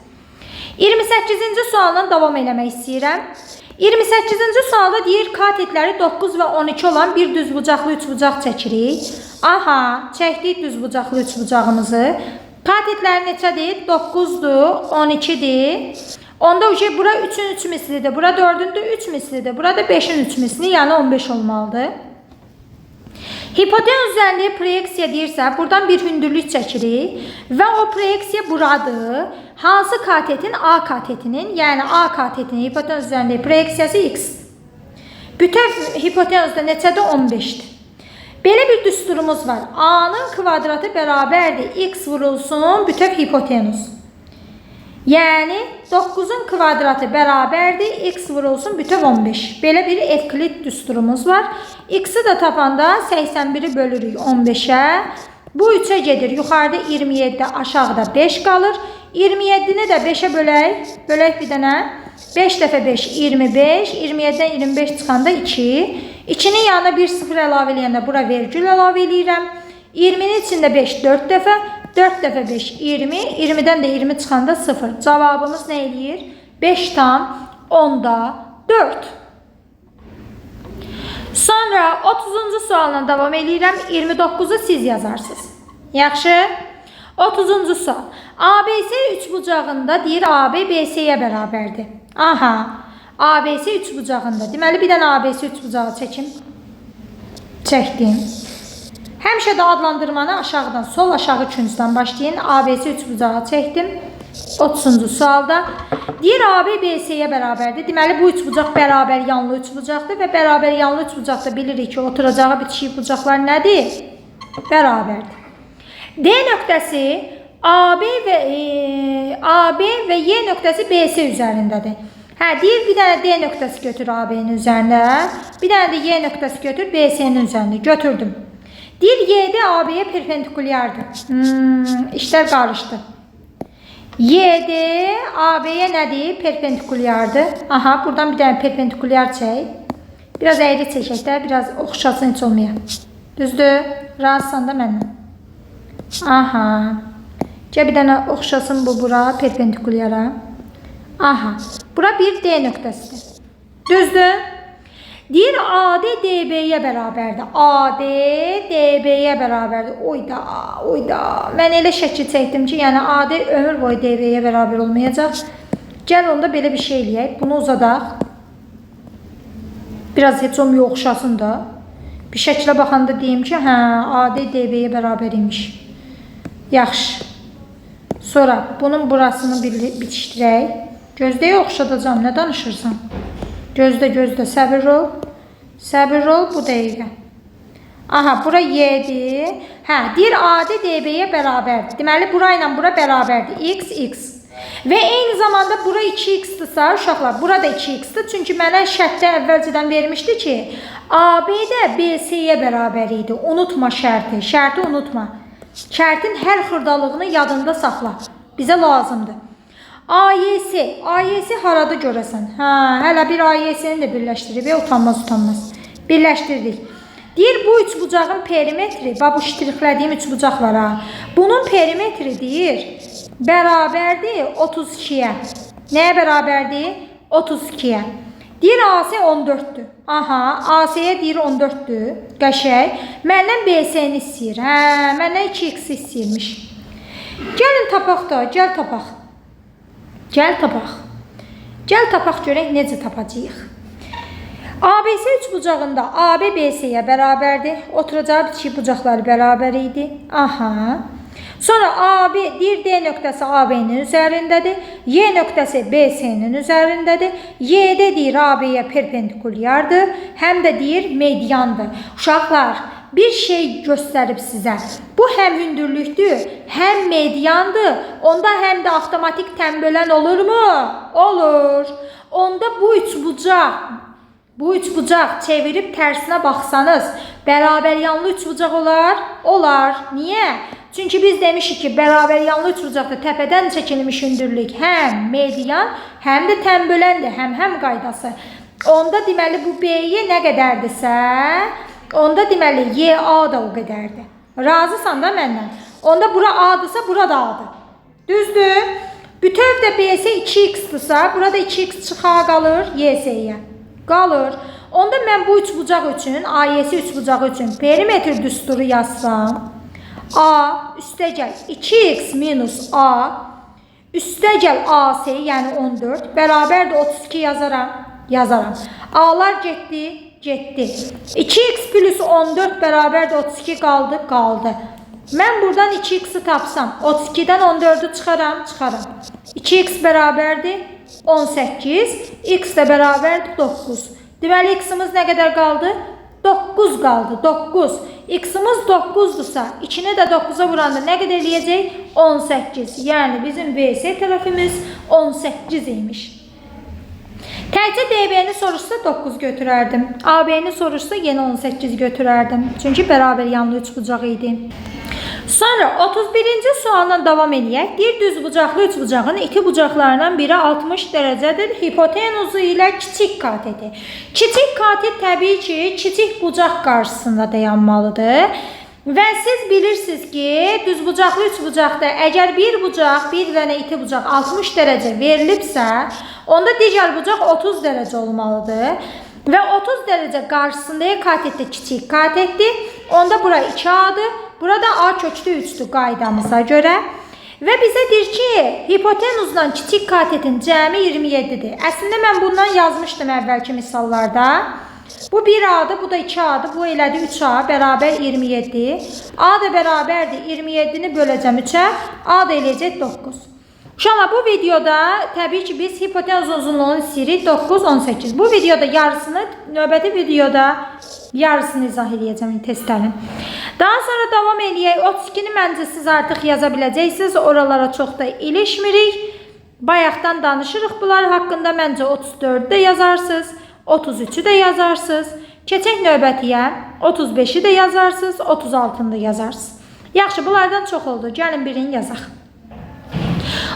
28-ci sualdan davam eləmək istəyirəm. 28-ci sualda deyir, katetləri 9 və 12 olan bir düzbucaqlı üçbucaq çəkirik. Aha, çəkdik düzbucaqlı üçbucağımızı. Katetləri neçədir? 9-dur, 12-dir. Onda uje bura 3-ün 3 mislidir, bura 4-ün də 3 mislidir, burada 5-in 3 misli, yəni 15 olmalıdır. Hipotenuz üzərində proyeksiya deyirsə, buradan bir hündürlük çəkirik və o proyeksiya buradır. Hansı katetin? A katetinin, yəni A katetinin hipotenuz üzərində proyeksiyası x. Bütöv hipotenuzda neçədir? 15-dir. Belə bir düsturumuz var. A-nın kvadratı bərabərdir. X vurulsun bütöv hipotenuz. Yəni 9-un kvadratı bərabərdir. X vurulsun bütöv 15. Belə bir Evklid düsturumuz var. X-i də tapanda 81-i bölürük 15-ə. Bu 3-ə gedir. Yuxarıda 27, aşağıda 5 qalır. 27-ni də 5-ə bölək. Bölək bir dənə. 5 dəfə 5, 25. 27-dən 25 çıxanda 2. 2-nin yanına 1 0 əlavə eləyəndə bura vergül əlavə eləyirəm. 20-nin içində 5, 4 dəfə. 4 dəfə 5, 20. 20-dən də 20 çıxanda 0. Cavabımız nə eləyir? 5,4. Sonra 30-cu sualla davam eləyirəm. 29-u siz yazarsınız. Yaxşı? 30-cu sual. ABC üçbucağında deyir AB BC-yə bərabərdir. Aha. ABC üçbucağında. Deməli, bir dənə ABC üçbucağı çəkim. Çəkdim. Həmişə də adlandırmanı aşağıdan, sol aşağı küncdən başlayın. ABC üçbucağı çəkdim. 30-cu sualda. Deyir AB BC-yə bərabərdir. Deməli, bu üçbucaq bərabər yanlı üçbucaqdır və bərabər yanlı üçbucaqda bilirik ki, oturacağı bitişik bucaqlar nədir? Bərabərdir. D nöqtəsi AB və Y nöqtəsi BC üzərindədir. Hə, deyir bir dənə D nöqtəsi götür AB-nin üzərində, bir dənə də Y nöqtəsi götür BC-nin üzərində. Götürdüm. Deyir YD AB-yə perpendikulyardır. İşlər qarışdı. YD AB-yə nədir? Perpendikulyardır. Aha, buradan bir dənə perpendikulyar çək. Biraz əyri çəkək də, biraz oxşasın heç olmaya. Düzdür? Razısan da məndən. Aha. Gəl bir dənə oxşasın bu bura, perpendikulyara. Aha. Bura bir D nöqtəsidir. Düzdür? Deyir AD DB-yə bərabərdir. AD DB-yə bərabərdir. Oyda, oyda. Mən elə şəkil çəkdim ki, yəni AD ömür boyu DB-yə bərabər olmayacaq. Gəl onda belə bir şey eləyək. Bunu uzadaq. Biraz heç olmuyor oxşasın da. Bir şəklə baxanda deyim ki, hə, AD DB-yə bərabər imiş. Yaxşı. Sonra bunun burasını bitişdirək. Gözdəyə oxşadacam. Nə danışırsan? Gözdə, gözdə. Səbir ol. Səbir ol bu dəqiqə. Aha, bura Y-dir. Hə, deyir AD DB-yə bərabərdir. Deməli, bura ilə bura bərabərdir. X, X. Və eyni zamanda bura 2x-dirsə, uşaqlar, bura da 2x-dir. Çünki mənə şərtdə əvvəlcədən vermişdi ki, AB də BC-yə bərabər idi. Unutma şərti. Şərti unutma. Şərtin hər xırdalığını yadında saxla. Bizə lazımdır. AYS. AYS harada görəsən? Hə, hələ bir AYS-ni də birləşdirib. Utanmaz, utanmaz. Birləşdirdik. Deyir, bu üçbucağın perimetri, bax bu ştrixlədiyim üçbucaq var ha. Bunun perimetri deyir, bərabərdir 32-yə. Nəyə bərabərdir? 32-yə. Deyir, AC 14-dür. Aha, AC-yə deyir 14-dür. Qəşəng. Məndən BC-ni istəyir. Hə, məndən 2x istəyirmiş. Gəlin tapaq da, gəl tapaq. Gəl tapaq. Gəl tapaq görək necə tapacağıq. ABC üçbucağında AB BC-yə bərabərdir. Oturacağı bitişik bucaqları bərabər idi. Aha. Sonra AB deyir D nöqtəsi AB-nin üzərindədir. Y nöqtəsi BC-nin üzərindədir. YD deyir AB-yə perpendikulyardır. Həm də deyir mediandır. Uşaqlar, bir şey göstərib sizə. Bu həm hündürlükdür, həm mediandır. Onda həm də avtomatik tənbölən olurmu? Olur. Onda bu üçbucaq çevirib tərsinə baxsanız, bərabər yanlı üçbucaq olar? Olar. Niyə? Çünki biz demişik ki, bərabər yanlı üçbucaqda təpədən çəkilmiş hündürlük həm median, həm də tənböləndir, həm qaydası. Onda deməli bu BY nə qədərdirsə, onda deməli YA da o qədərdir. Razısan da məndən? Onda bura A-dırsa, bura da A-dır. Düzdür? Bütövdə BS 2x-dırsa, burada 2x çıxa qalır YS-yə. Qalır. Onda mən bu üçbucaq üçün, AYS üçbucağı üçün perimetr düsturu yazsam, A üstəgəl 2x minus A üstəgəl AC, yəni 14, bərabərdir 32 yazaram. Yazaram. A'lar getdi, getdi. 2x plus 14 bərabərdir 32 qaldı, qaldı. Mən buradan 2x-i tapsam, 32-dən 14-ü çıxaram, çıxaram. 2x bərabərdir 18, x də bərabərdir 9. Deməli, x-imiz nə qədər qaldı? 9 qaldı, 9. X-imiz 9-dursa, 2-ni də 9-a vuranda nə qədər eləyəcək? 18. Yəni, bizim BC tərəfimiz 18 imiş. Təkcə DB-ni soruşsa 9 götürərdim. AB-ni soruşsa yenə 18 götürərdim. Çünki bərabər yanlı üçbucaq idi. Sonra 31-ci sualla davam eləyək. Deyir, düzbucaqlı üçbucağın iti bucaqlarından biri 60 dərəcədir. Hipotenuzu ilə kiçik kateti. Kiçik katet təbii ki, kiçik bucaq qarşısında dayanmalıdır. Və siz bilirsiniz ki, düzbucaqlı üçbucaqda əgər bir bucaq, bir dənə iti bucaq 60 dərəcə verilibsə, onda digər bucaq 30 dərəcə olmalıdır. Və 30 dərəcə qarşısında katetdə kiçik katetdir. Onda bura 2A-dır. Burada A kökdə 3-dür qaydamıza görə. Və bizə deyir ki, hipotenuzla kiçik katetin cəmi 27-dir. Əslində mən bundan yazmışdım əvvəlki misallarda. Bu 1A-dır, bu da 2A-dır. Bu elədi 3A bərabər 27. A da bərabərdir. 27-ni böləcəm 3-ə. A da eləyəcək 9. Uşaqlar, bu videoda təbii ki, biz hipotenuz uzunluğunu istəyirik 9, 18. Bu videoda yarısını, növbəti videoda yarısını izah eləyəcəm testlərin. Daha sonra davam eləyək. 32-ni məncə siz artıq yaza biləcəksiniz. Oralara çox da ilişmirik. Bayaqdan danışırıq bunlar haqqında. Məncə 34-ü də yazarsınız. 33-ü də yazarsınız. Keçək növbətiyə. 35-i də yazarsınız. 36-nı da yazarsınız. Yaxşı, bunlardan çox oldu. Gəlin birini yazaq.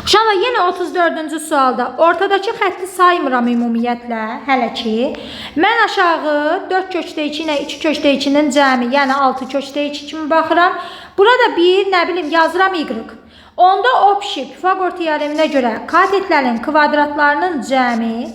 Uşaqlar, yenə 34-cü sualda ortadakı xətti saymıram ümumiyyətlə, hələ ki. Mən aşağı 4 kökdə 2 ilə 2 kökdə 2-nin cəmi, yəni 6 kökdə 2 kimi baxıram. Burada 1, nə bilim, yazıram y. Onda opşi Pifagor teoreminə görə katetlərin kvadratlarının cəmi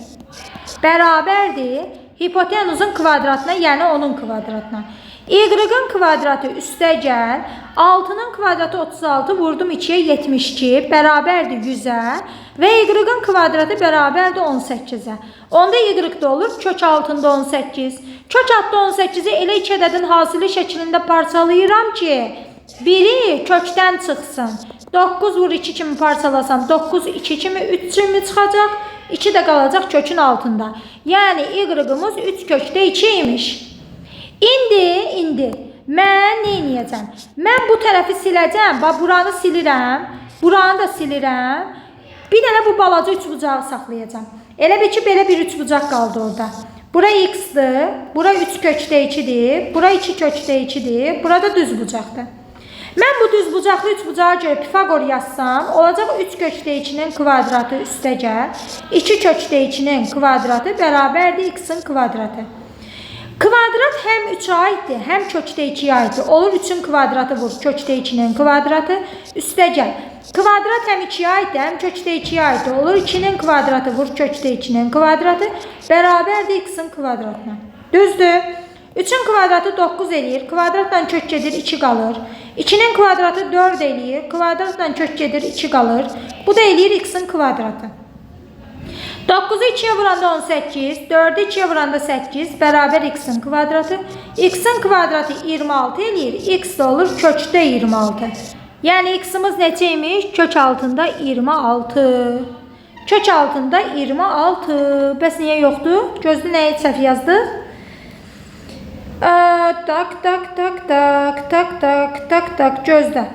bərabərdir hipotenuzun kvadratına, yəni onun kvadratına. Y-ın kvadratı üstə gəl, 6-nın kvadratı 36, vurdum 2-yə 72, bərabərdir 100-ə və y-ın kvadratı bərabərdir 18-ə. Onda y də olur kök altında 18. Kök altında 18-i elə iki ədədin hasili şəklində parçalayıram ki, biri kökdən çıxsın. 9 vur 2 kimi parçalasam 9, 2 kimi 3 kimi çıxacaq, 2 də qalacaq kökün altında. Yəni y-ımız 3 kökdə 2 imiş. İndi mən nə eləyəcəm? Mən bu tərəfi siləcəm. Bax, buranı silirəm. Buranı da silirəm. Bir dənə bu balaca üçbucağı saxlayacağam. Elə bil ki, belə bir üçbucaq qaldı orada. Bura x-dir, bura 3 kökdə 2-dir, bura 2 kökdə 2-dir, burada düz bucaqdır. Mən bu düz bucaqlı üçbucağa görə Pifagor yazsam, olacaq 3 kökdə 2-nin kvadratı üstə gəl, 2 kökdə 2-nin kvadratı bərabərdir x-in kvadratı. Kvadrat həm 3-ə aiddir, həm kökdə 2-yə aiddir. Olur 3-ün kvadratı vur, kökdə 2-nin kvadratı üstə gəl. Kvadrat həm 2-yə aiddir, həm kökdə 2-yə aiddir. Olur 2-nin kvadratı vur, kökdə 2-nin kvadratı bərabərdir x-in kvadratına. Düzdür? 3-ün kvadratı 9 eləyir, kvadratla kök gedir 2 qalır. 2-nin kvadratı 4 eləyir, kvadratla kök gedir 2 qalır. Bu da eləyir x-in kvadratı. 9-u 2-yə vuranda 18, 4-ü 2-yə vuranda 8 bərabər x-in kvadratı. X-in kvadratı 26 eləyir. X də olur kökdə 26. Yəni x-imiz neçə imiş? Kök altında 26. Kök altında 26. Bəs niyə yoxdur? Gözdə nəyi səhv yazdıq? Tak, tak, tak, tak, tak, tak, tak, tak, gözdə.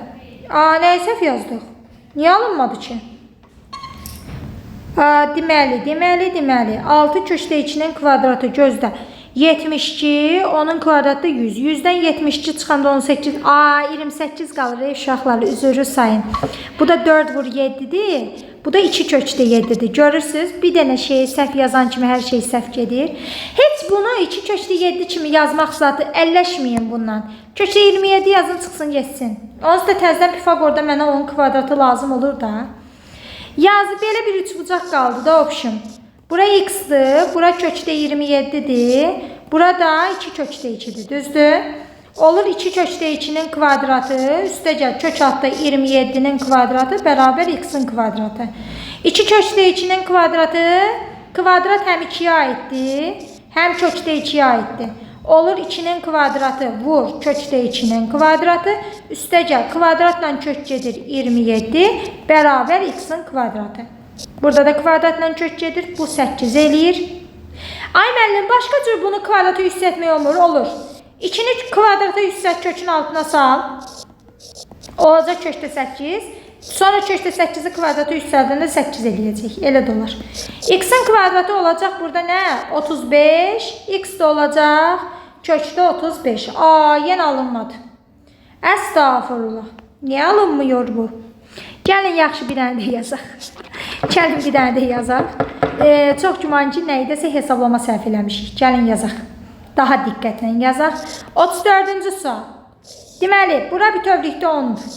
Nəyi səhv yazdıq? Niyə alınmadı ki? Deməli, 6 kökdə 2-nin kvadratı gözdə. 72, onun kvadratı 100. 100-dən 72 çıxanda 18, 28 qalır, uşaqlar, üzürü sayın. Bu da 4 vur 7-dir. Bu da 2 kökdə 7-dir. Görürsünüz, bir dənə şeyi səhv yazan kimi hər şey səhv gedir. Heç bunu 2 kökdə 7 kimi yazmaq zatı əlləşməyin bundan. Kökdə 27 yazın, çıxsın, getsin. Onsuz da təzədən Pifaqorda mənə onun kvadratı lazım olur da. Yazı belə bir üçbucaq qaldı da opşum. Bura x-dir, bura kökdə 27-dir, bura da 2 kökdə 2-dir, düzdür? Olur 2 kökdə 2-nin kvadratı, üstəgəl kök altda 27-nin kvadratı bərabər x-in kvadratı. 2 kökdə 2-nin kvadratı, kvadrat həm 2-yə aiddir, həm kökdə 2-yə aiddir. Olur 2-nin kvadratı vur kökdə 2-nin kvadratı, üstəgəl kvadratla kök gedir 27, bərabər x-in kvadratı. Burada da kvadratla kök gedir, bu 8 eləyir. Ay müəllim, başqa cür bunu kvadrata yüksəltmək olmur, olur. 2-ni kvadrata yüksəlt, kökün altına sal. Olacaq kökdə 8. Sonra kökdə 8-i kvadrata yüksəldəndə 8 eləyəcək. Elə də olar. X-in kvadratı olacaq burada nə? 35. X də olacaq kökdə 35. Yenə alınmadı. Əstağfurullah. Niyə alınmıyor bu? Gəlin yaxşı bir dənə də yazaq. Gəlin bir dənə də yazaq. Çox güman ki, nəyidəsə hesablama səhv eləmişik. Gəlin yazaq. Daha diqqətlə yazaq. 34-cü sual. Deməli, bura bütövlükdə 10-dur.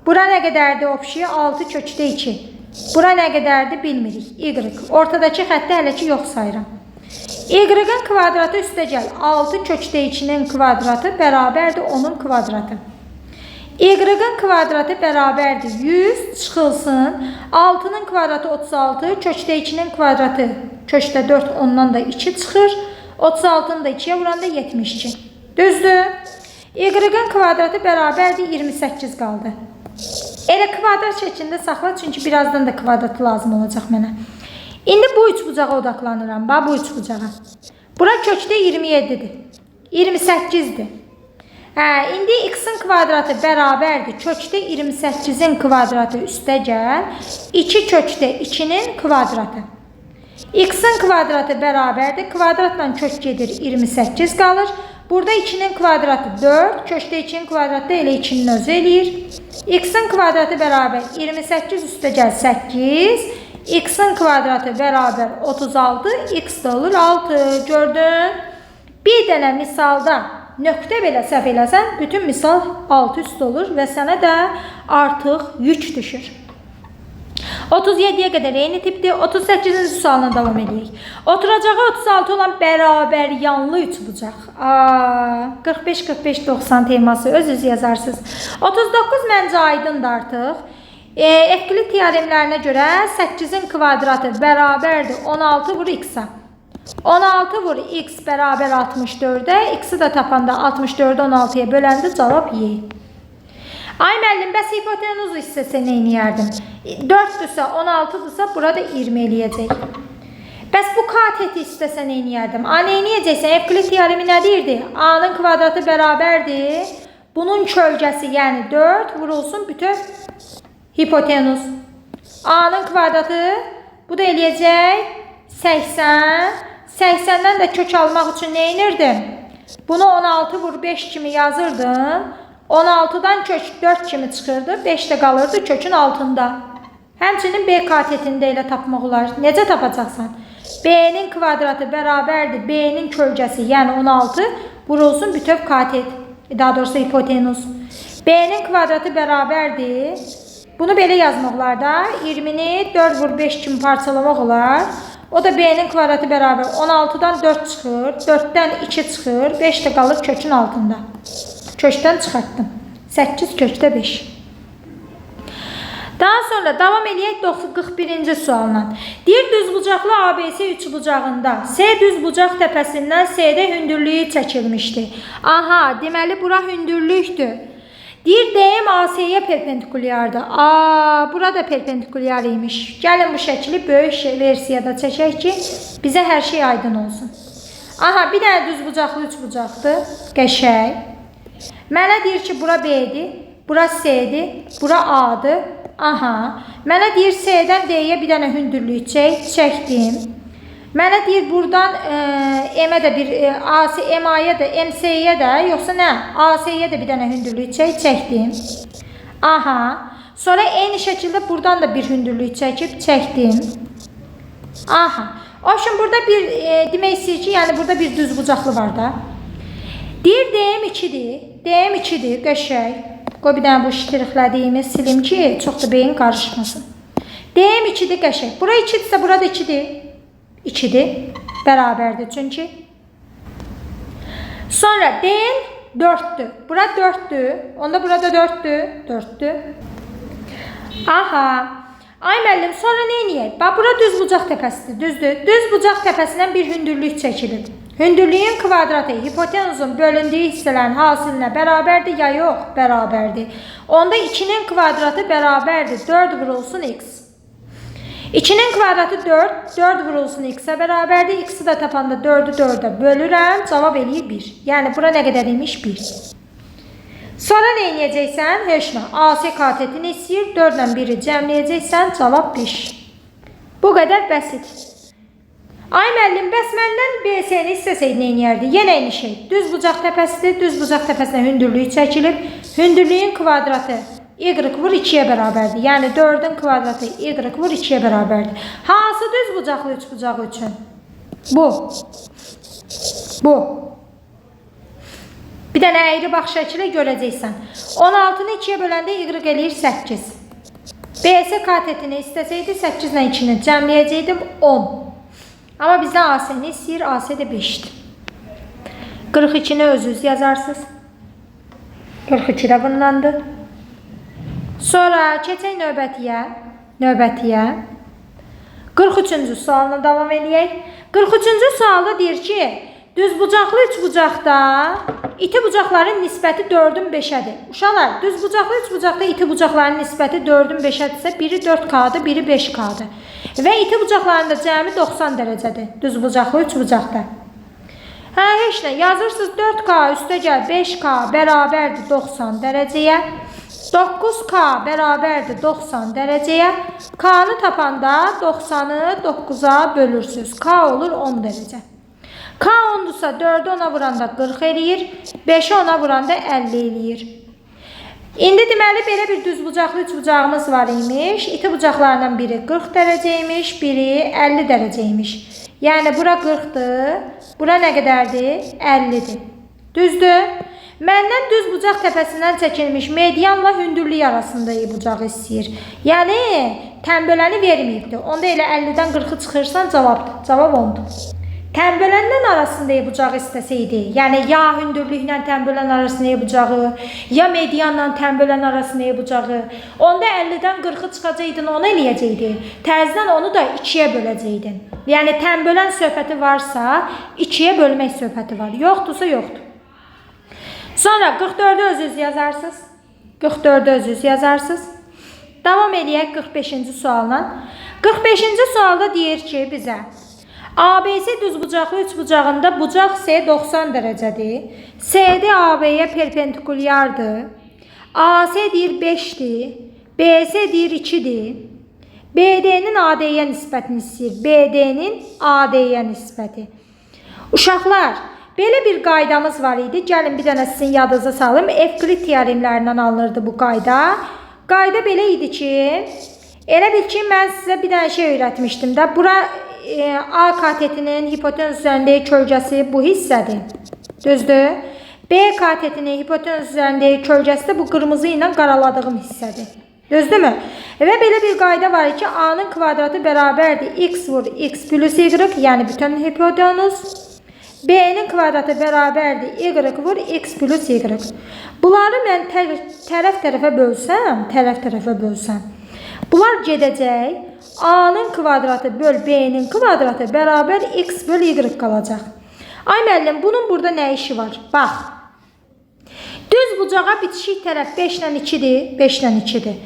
Bura nə qədərdir opşi? 6 kökdə 2. Bura nə qədərdir bilmirik. Y. Ortadakı xətti hələ ki yox sayıram. Y-ın kvadratı üstəgəl 6 kökdə 2-nin kvadratı bərabərdir 10-un kvadratı. Y-ın kvadratı bərabərdir 100 çıxılsın. 6-nın kvadratı 36, kökdə 2-nin kvadratı kökdə 4, ondan da 2 çıxır. 36-nı da 2-yə vuranda 72. Düzdür? Y-ın kvadratı bərabərdir 28 qaldı. Elə kvadrat şəklində saxla, çünki birazdan da kvadratı lazım olacaq mənə. İndi bu üçbucağa odaqlanıram. Bax, bu üçbucağa. Bura kökdə 27-dir. 28-dir. İndi x-in kvadratı bərabərdir. Kökdə 28-in kvadratı üstəgəl 2 kökdə 2-nin kvadratı. X-in kvadratı bərabərdir. Kvadratla kök gedir, 28 qalır. Burada 2-nin kvadratı 4, kökdə 2-nin kvadratı da elə 2-nin özü eləyir. X-in kvadratı bərabər 28 üstəgəl 8, x-in kvadratı bərabər 36, x də olur 6. Gördün? Bir dənə misalda nöqtə belə səhv eləsən, bütün misal alt üst olur və sənə də artıq yük düşür. 37-yə qədər eyni tipdir. 38-ci sualına davam edək. Oturacağı 36 olan bərabər yanlı üçbucaq. 45, 45, 90 teması öz-öz yazarsınız. 39 məncə aydındır artıq. Evklid teoremlərinə görə 8-in kvadratı bərabərdir 16 vur x-a. 16 vur x bərabər 64-ə. X-i də tapanda 64-ü 16-ya böləndə cavab y. Ay müəllim, bəs hipotenuz hissəsi nə eləyərdim? 4-dürsə, 16-dırsa, burada 20 eləyəcək. Bəs bu kateti istəsə nə eləyərdim? A, nə eləyəcəksən? Evklid teoremi nə deyirdi? A-nın kvadratı bərabərdir. Bunun kölgəsi, yəni 4 vurulsun bütöv hipotenuz. A-nın kvadratı, bu da eləyəcək 80. 80-dən də kök almaq üçün nə edirdim? Bunu 16 vur 5 kimi yazırdım. 16-dan kök 4 kimi çıxırdı, 5 də qalırdı kökün altında. Həmçinin B katetini də elə tapmaq olar. Necə tapacaqsan? B-nin kvadratı bərabərdir B-nin kölgəsi, yəni 16 vurulsun bütöv katet, daha doğrusu hipotenuz. B-nin kvadratı bərabərdir. Bunu belə yazmaq olar da. 20-ni 4 vur 5 kimi parçalamaq olar. O da B-nin kvadratı bərabər 16-dan 4 çıxır, 4-dən 2 çıxır, 5 də qalır kökün altında. Kökdən çıxartdım. 8 kökdə 5. Daha sonra davam eləyək 41-ci sualla. Deyir, düzbucaqlı ABC üçbucağında S düzbucaq təpəsindən S-də hündürlüyü çəkilmişdi. Aha, deməli, bura hündürlükdür. Deyir, DM AC-yə perpendikulyardır. Aa, bura da perpendikulyar imiş. Gəlin bu şəkli böyük versiyada çəkək ki, bizə hər şey aydın olsun. Aha, bir dənə düzbucaqlı üçbucaqdır. Qəşəng. Mənə deyir ki, bura B-dir, bura C-dir, bura A-dır. Aha, mənə deyir C-dən D-yə bir dənə hündürlük çək, çəkdim. Mənə deyir buradan M-ə də bir, AC, MA-ya da, MC-yə də, yoxsa nə? AC-yə də bir dənə hündürlük çək, çəkdim. Aha, sonra eyni şəkildə buradan da bir hündürlük çəkib, çəkdim. Aha, o üçün burada bir, demək istəyir ki, yəni burada bir düzbucaqlı var da. Deyir DM 2-dir, DM 2-dir, qəşəng. Qoy bir dənə bu ştrixlədiyimi silim ki, çox da beyin qarışmasın. DM 2-dir, qəşəng. Bura 2-dirsə, burada 2-dir. 2-dir. Bərabərdir çünki. Sonra DN 4-dür. Bura 4-dür. Onda burada 4-dür. 4-dür. Aha. Ay müəllim, sonra nə eləyək? Bax, bura düz bucaq təpəsidir. Düzdür. Düz bucaq təpəsindən bir hündürlük çəkilib. Hündürlüyün kvadratı hipotenuzun bölündüyü hissələrin hasilinə bərabərdir ya yox? Bərabərdir. Onda 2-nin kvadratı bərabərdir. 4 vurulsun x. 2-nin kvadratı 4, 4 vurulsun x-ə bərabərdir. X-i də tapanda 4-ü 4-ə bölürəm. Cavab eləyir 1. Yəni, bura nə qədər imiş? 1. Sonra nə eləyəcəksən? Heç nə. AC katetini istəyir. 4 ilə 1-i cəmləyəcəksən. Cavab 5. Bu qədər bəsit. Ay müəllim, bəs məndən BC-ni istəsəydi nə eləyərdi? Yenə eyni şey. Düz bucaq təpəsidir. Düz bucaq təpəsinə hündürlük çəkilib. Hündürlüyün kvadratı y vur 2-yə bərabərdir. Yəni 4-ün kvadratı y vur 2-yə bərabərdir. Hansı düz bucaqlı üçbucaq üçün? Bu. Bu. Bir dənə əyri bax şəklə görəcəksən. 16-nı 2-yə böləndə y eləyir 8. BC katetini istəsəydi 8 ilə 2-ni cəmləyəcəkdim 10. Amma bizdən AC-ni istəyir, AC də 5-dir. 42-ni özünüz yazarsınız. 42 də bundandır. Sonra keçək növbətiyə. Növbətiyə. 43-cü sualına davam eləyək. 43-cü sualda deyir ki, düzbucaqlı üçbucaqda iti bucaqların nisbəti 4-ün 5-ədir. Uşaqlar, düzbucaqlı üçbucaqda iti bucaqların nisbəti 4-ün 5-ədirsə, biri 4K-dır, biri 5K-dır. Və iti bucaqların da cəmi 90 dərəcədir. Düzbucaqlı üçbucaqda. Hə, heç nə. Yazırsınız 4K üstə gəl 5K bərabərdir 90 dərəcəyə. 9K bərabərdir 90 dərəcəyə. K-nı tapanda 90-ı 9-a bölürsünüz. K olur 10 dərəcə. K 10-dursa 4-ü 10-a vuranda 40 eləyir, 5-i 10-a vuranda 50 eləyir. İndi deməli belə bir düzbucaqlı üçbucağımız var imiş. İti bucaqlarından biri 40 dərəcə imiş, biri 50 dərəcə imiş. Yəni bura 40-dır, bura nə qədərdir? 50-dir. Düzdür? Məndən düz bucaq təpəsindən çəkilmiş medianla hündürlük arasında bucağı istəyir. Yəni tənböləni verməyibdir. Onda elə 50-dən 40-ı çıxırsan cavabdır. Cavab 10-dur. Tənböləndən arasında bucağı istəsəydi, yəni ya hündürlüklə tənbölən arasında bucağı, ya medianla tənbölən arasında bucağı, onda 50-dən 40-ı çıxacaqdın, onu eləyəcəkdi. Təzədən onu da 2-yə böləcəkdin. Yəni tənbölən söhbəti varsa, 2-yə bölmək söhbəti var. Yoxdursa yoxdur. Sonra 44-ü özünüz yazarsınız. 44-ü özünüz yazarsınız. Davam eləyək 45-ci sualla. 45-ci sualda deyir ki bizə, ABC düzbucaqlı üçbucağında bucaq C 90 dərəcədir. CD AB-yə perpendikulyardır. AC deyir 5-dir. BC deyir 2-dir. BD-nin AD-yə nisbətini istəyir. BD-nin AD-yə nisbəti. Uşaqlar, belə bir qaydamız var idi. Gəlin bir dənə sizin yadınıza salım. Evklid teoremlərindən alınırdı bu qayda. Qayda belə idi ki, elə bil ki, mən sizə bir dənə şey öyrətmişdim də. Bura A katetinin hipotenuz üzərindəki kölgəsi bu hissədir. Düzdür? B katetinin hipotenuz üzərindəki kölgəsi də bu qırmızı ilə qaraladığım hissədir. Düzdürmü? Və belə bir qayda var ki, A-nın kvadratı bərabərdir x vur x plus y, yəni bütün hipotenuz. B-nin kvadratı bərabərdir y vur x plus y. Bunları mən tərəf tərəfə bölsəm, tərəf tərəfə bölsəm. Bunlar gedəcək. A-nın kvadratı böl B-nin kvadratı bərabər X böl Y qalacaq. Ay müəllim, bunun burada nə işi var? Bax. Düz bucağa bitişik tərəf 5 ilə 2-dir. 5 ilə 2-dir.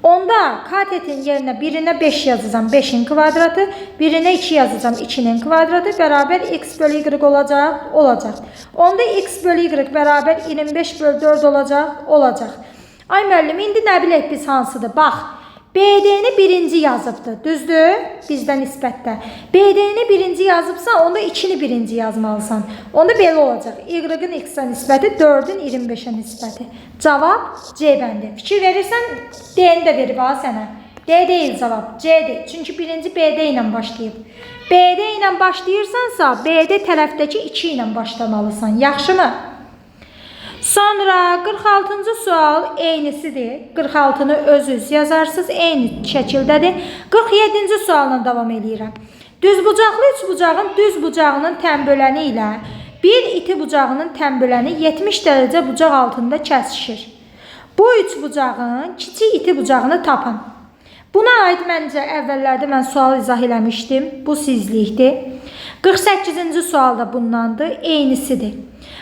Onda katetin yerinə birinə 5 yazacağam, 5-in kvadratı, birinə 2 yazacağam, 2-nin kvadratı bərabər x bölü y olacaq, olacaq. Onda x bölü y bərabər 25 bölü 4 olacaq, olacaq. Ay müəllim, indi nə bilək biz hansıdır? Bax, BD-ni birinci yazıbdır, düzdür? Bizdə nisbətdə. BD-ni birinci yazıbsa, onda 2-ni birinci yazmalısan. Onda belə olacaq. Y-ın x-ə nisbəti 4-ün 25-ə nisbəti. Cavab C bəndi. Fikir verirsən, D-ni də verib ha sənə. D deyil cavab, C-dir. Çünki birinci BD ilə başlayıb. BD ilə başlayırsansa, BD tərəfdəki 2 ilə başlamalısan. Yaxşımı? Sonra 46-cı sual eynisidir. 46-nı özünüz yazarsınız. Eyni şəkildədir. 47-ci sualla davam eləyirəm. Düzbucaqlı üçbucağın düz bucağının tənböləni ilə bir iti bucağının tənböləni 70 dərəcə bucaq altında kəsişir. Bu üçbucağın kiçik iti bucağını tapın. Buna aid məncə əvvəllərdə mən sual izah eləmişdim. Bu sizlikdir. 48-ci sual da bundandır. Eynisidir.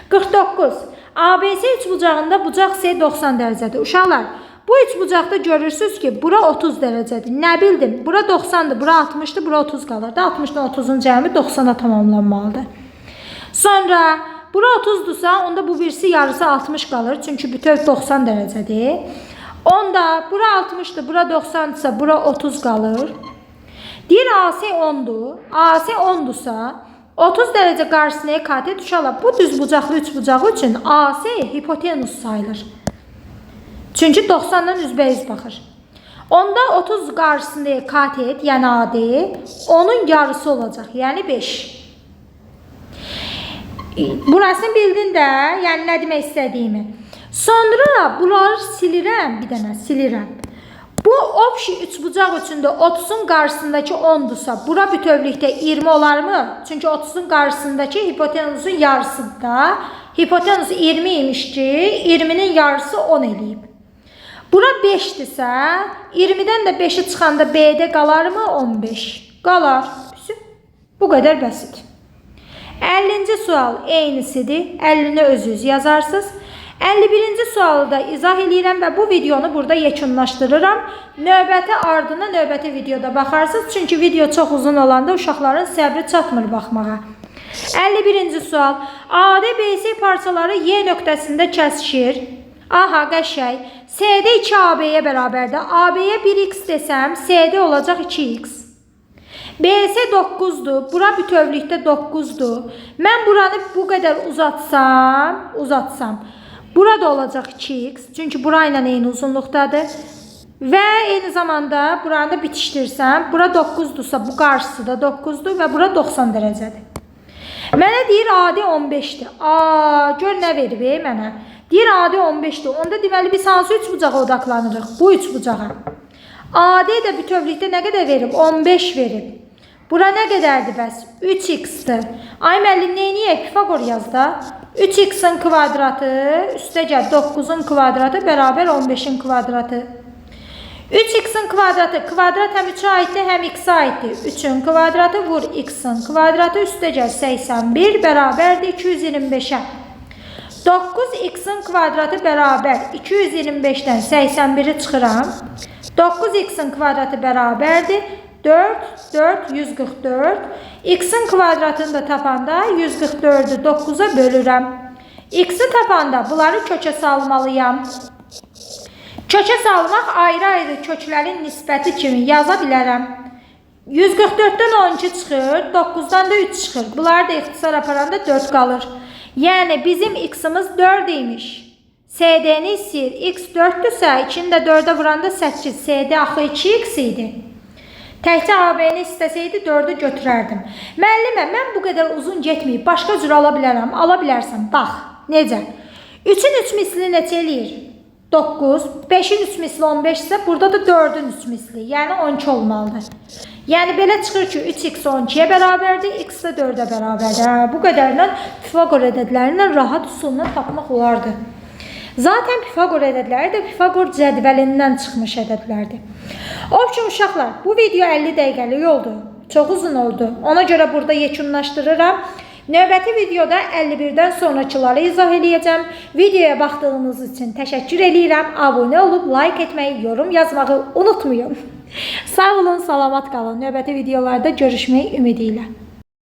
49. ABC üçbucağında bucaq C 90 dərəcədir. Uşaqlar, bu üçbucaqda görürsünüz ki, bura 30 dərəcədir. Nə bildim? Bura 90-dır, bura 60-dır, bura 30 qalırdı. 60-dan 30-un cəmi 90-a tamamlanmalıdır. Sonra bura 30-dursa, onda bu birisi yarısı 60 qalır. Çünki bütöv 90 dərəcədir. Onda bura 60-dır, bura 90-dırsa, bura 30 qalır. Deyir AC 10-dur. AC 10-dursa, 30 dərəcə qarşısına katet uşaqlar, bu düzbucaqlı üçbucağı üçün AC hipotenus sayılır. Çünki 90-dan üzbəyüz baxır. Onda 30 qarşısında katet, yəni AD, onun yarısı olacaq, yəni 5. Burasını bildin də, yəni nə demək istədiyimi. Sonra bunları silirəm, bir dənə silirəm. Bu obşi üçbucaq üçün də 30-un qarşısındakı 10-dursa, bura bütövlükdə 20 olarmı? Çünki 30-un qarşısındakı hipotenusun yarısıdır da. Hipotenus 20 imiş ki, 20-nin yarısı 10 eləyib. Bura 5-dirsə, 20-dən də 5-i çıxanda B-də qalarmı 15? Qalar. Bu qədər bəsit. 50-ci sual eynisidir. 50-ni özünüz yazarsınız. 51-ci sualı da izah eləyirəm və bu videonu burada yekunlaşdırıram. Növbəti ardına növbəti videoda baxarsınız. Çünki video çox uzun olanda uşaqların səbri çatmır baxmağa. 51-ci sual. AD, BC parçaları Y nöqtəsində kəsişir. Aha, qəşəng. CD 2AB-yə bərabərdir. AB-yə 1x desəm, CD olacaq 2x. BC 9-dur. Bura bütövlükdə 9-dur. Mən buranı bu qədər uzatsam. Burada olacaq 2x. Çünki bura ilə eyni uzunluqdadır. Və eyni zamanda buranı da bitişdirsəm, bura 9-dursa, bu qarşısı da 9-dur və bura 90 dərəcədir. Mənə deyir AD 15-dir. A, gör nə verib mənə. Deyir AD 15-dir. Onda deməli biz hansı üçbucağa odaqlanırıq? Bu üçbucağa. AD də bütövlükdə nə qədər verib? 15 verib. Bura nə qədərdir bəs? 3x-dir. Ay müəllim, neyniyək? Pifaqor yaz da. 3x-in kvadratı, üstəgəl 9-un kvadratı bərabər 15-in kvadratı. 3x-in kvadratı, kvadrat həm 3-ə aiddir, həm x-ə aiddir. 3-ün kvadratı vur x-in kvadratı, üstəgəl 81 bərabərdir 225-ə. 9x-in kvadratı bərabər 225-dən 81-i çıxıram. 9x-in kvadratı bərabərdir 4, 4, 144. X-in kvadratını da tapanda 144-ü 9-a bölürəm. X-i tapanda bunları kökə salmalıyam. Kökə salmaq ayrı-ayrı köklərin nisbəti kimi yaza bilərəm. 144-dən 12 çıxır, 9-dan da 3 çıxır. Bunları da ixtisar aparanda 4 qalır. Yəni bizim x-imiz 4 imiş. SD-ni istəyir. X 4-dürsə, 2-ni də 4-ə vuranda 8. SD axı 2x idi. Təkcə AB-ni istəsəydi 4-ü götürərdim. Müəllimə, mən bu qədər uzun getməyib, başqa cür ala bilərəm. Ala bilərsən. Bax, necə? 3-ün 3 misli neçə eləyir? 9. 5-in 3 misli 15 isə burada da 4-ün 3 misli, yəni 12 olmalıdır. Yəni belə çıxır ki, 3x 12-yə bərabərdir, x də 4-ə bərabərdir. Hə, bu qədərlə Pifaqor ədədlərindən rahat üsulla tapmaq olardı. Zaten Pifaqor ədədləri də Pifaqor cədvəlindən çıxmış ədədlərdir. O üçün uşaqlar, bu video 50 dəqiqəlik oldu. Çox uzun oldu. Ona görə burada yekunlaşdırıram. Növbəti videoda 51-dən sonrakıları izah eləyəcəm. Videoya baxdığınız üçün təşəkkür eləyirəm. Abunə olub like etməyi, yorum yazmağı unutmayın. Sağ olun, salamat qalın. Növbəti videolarda görüşmək ümidi ilə.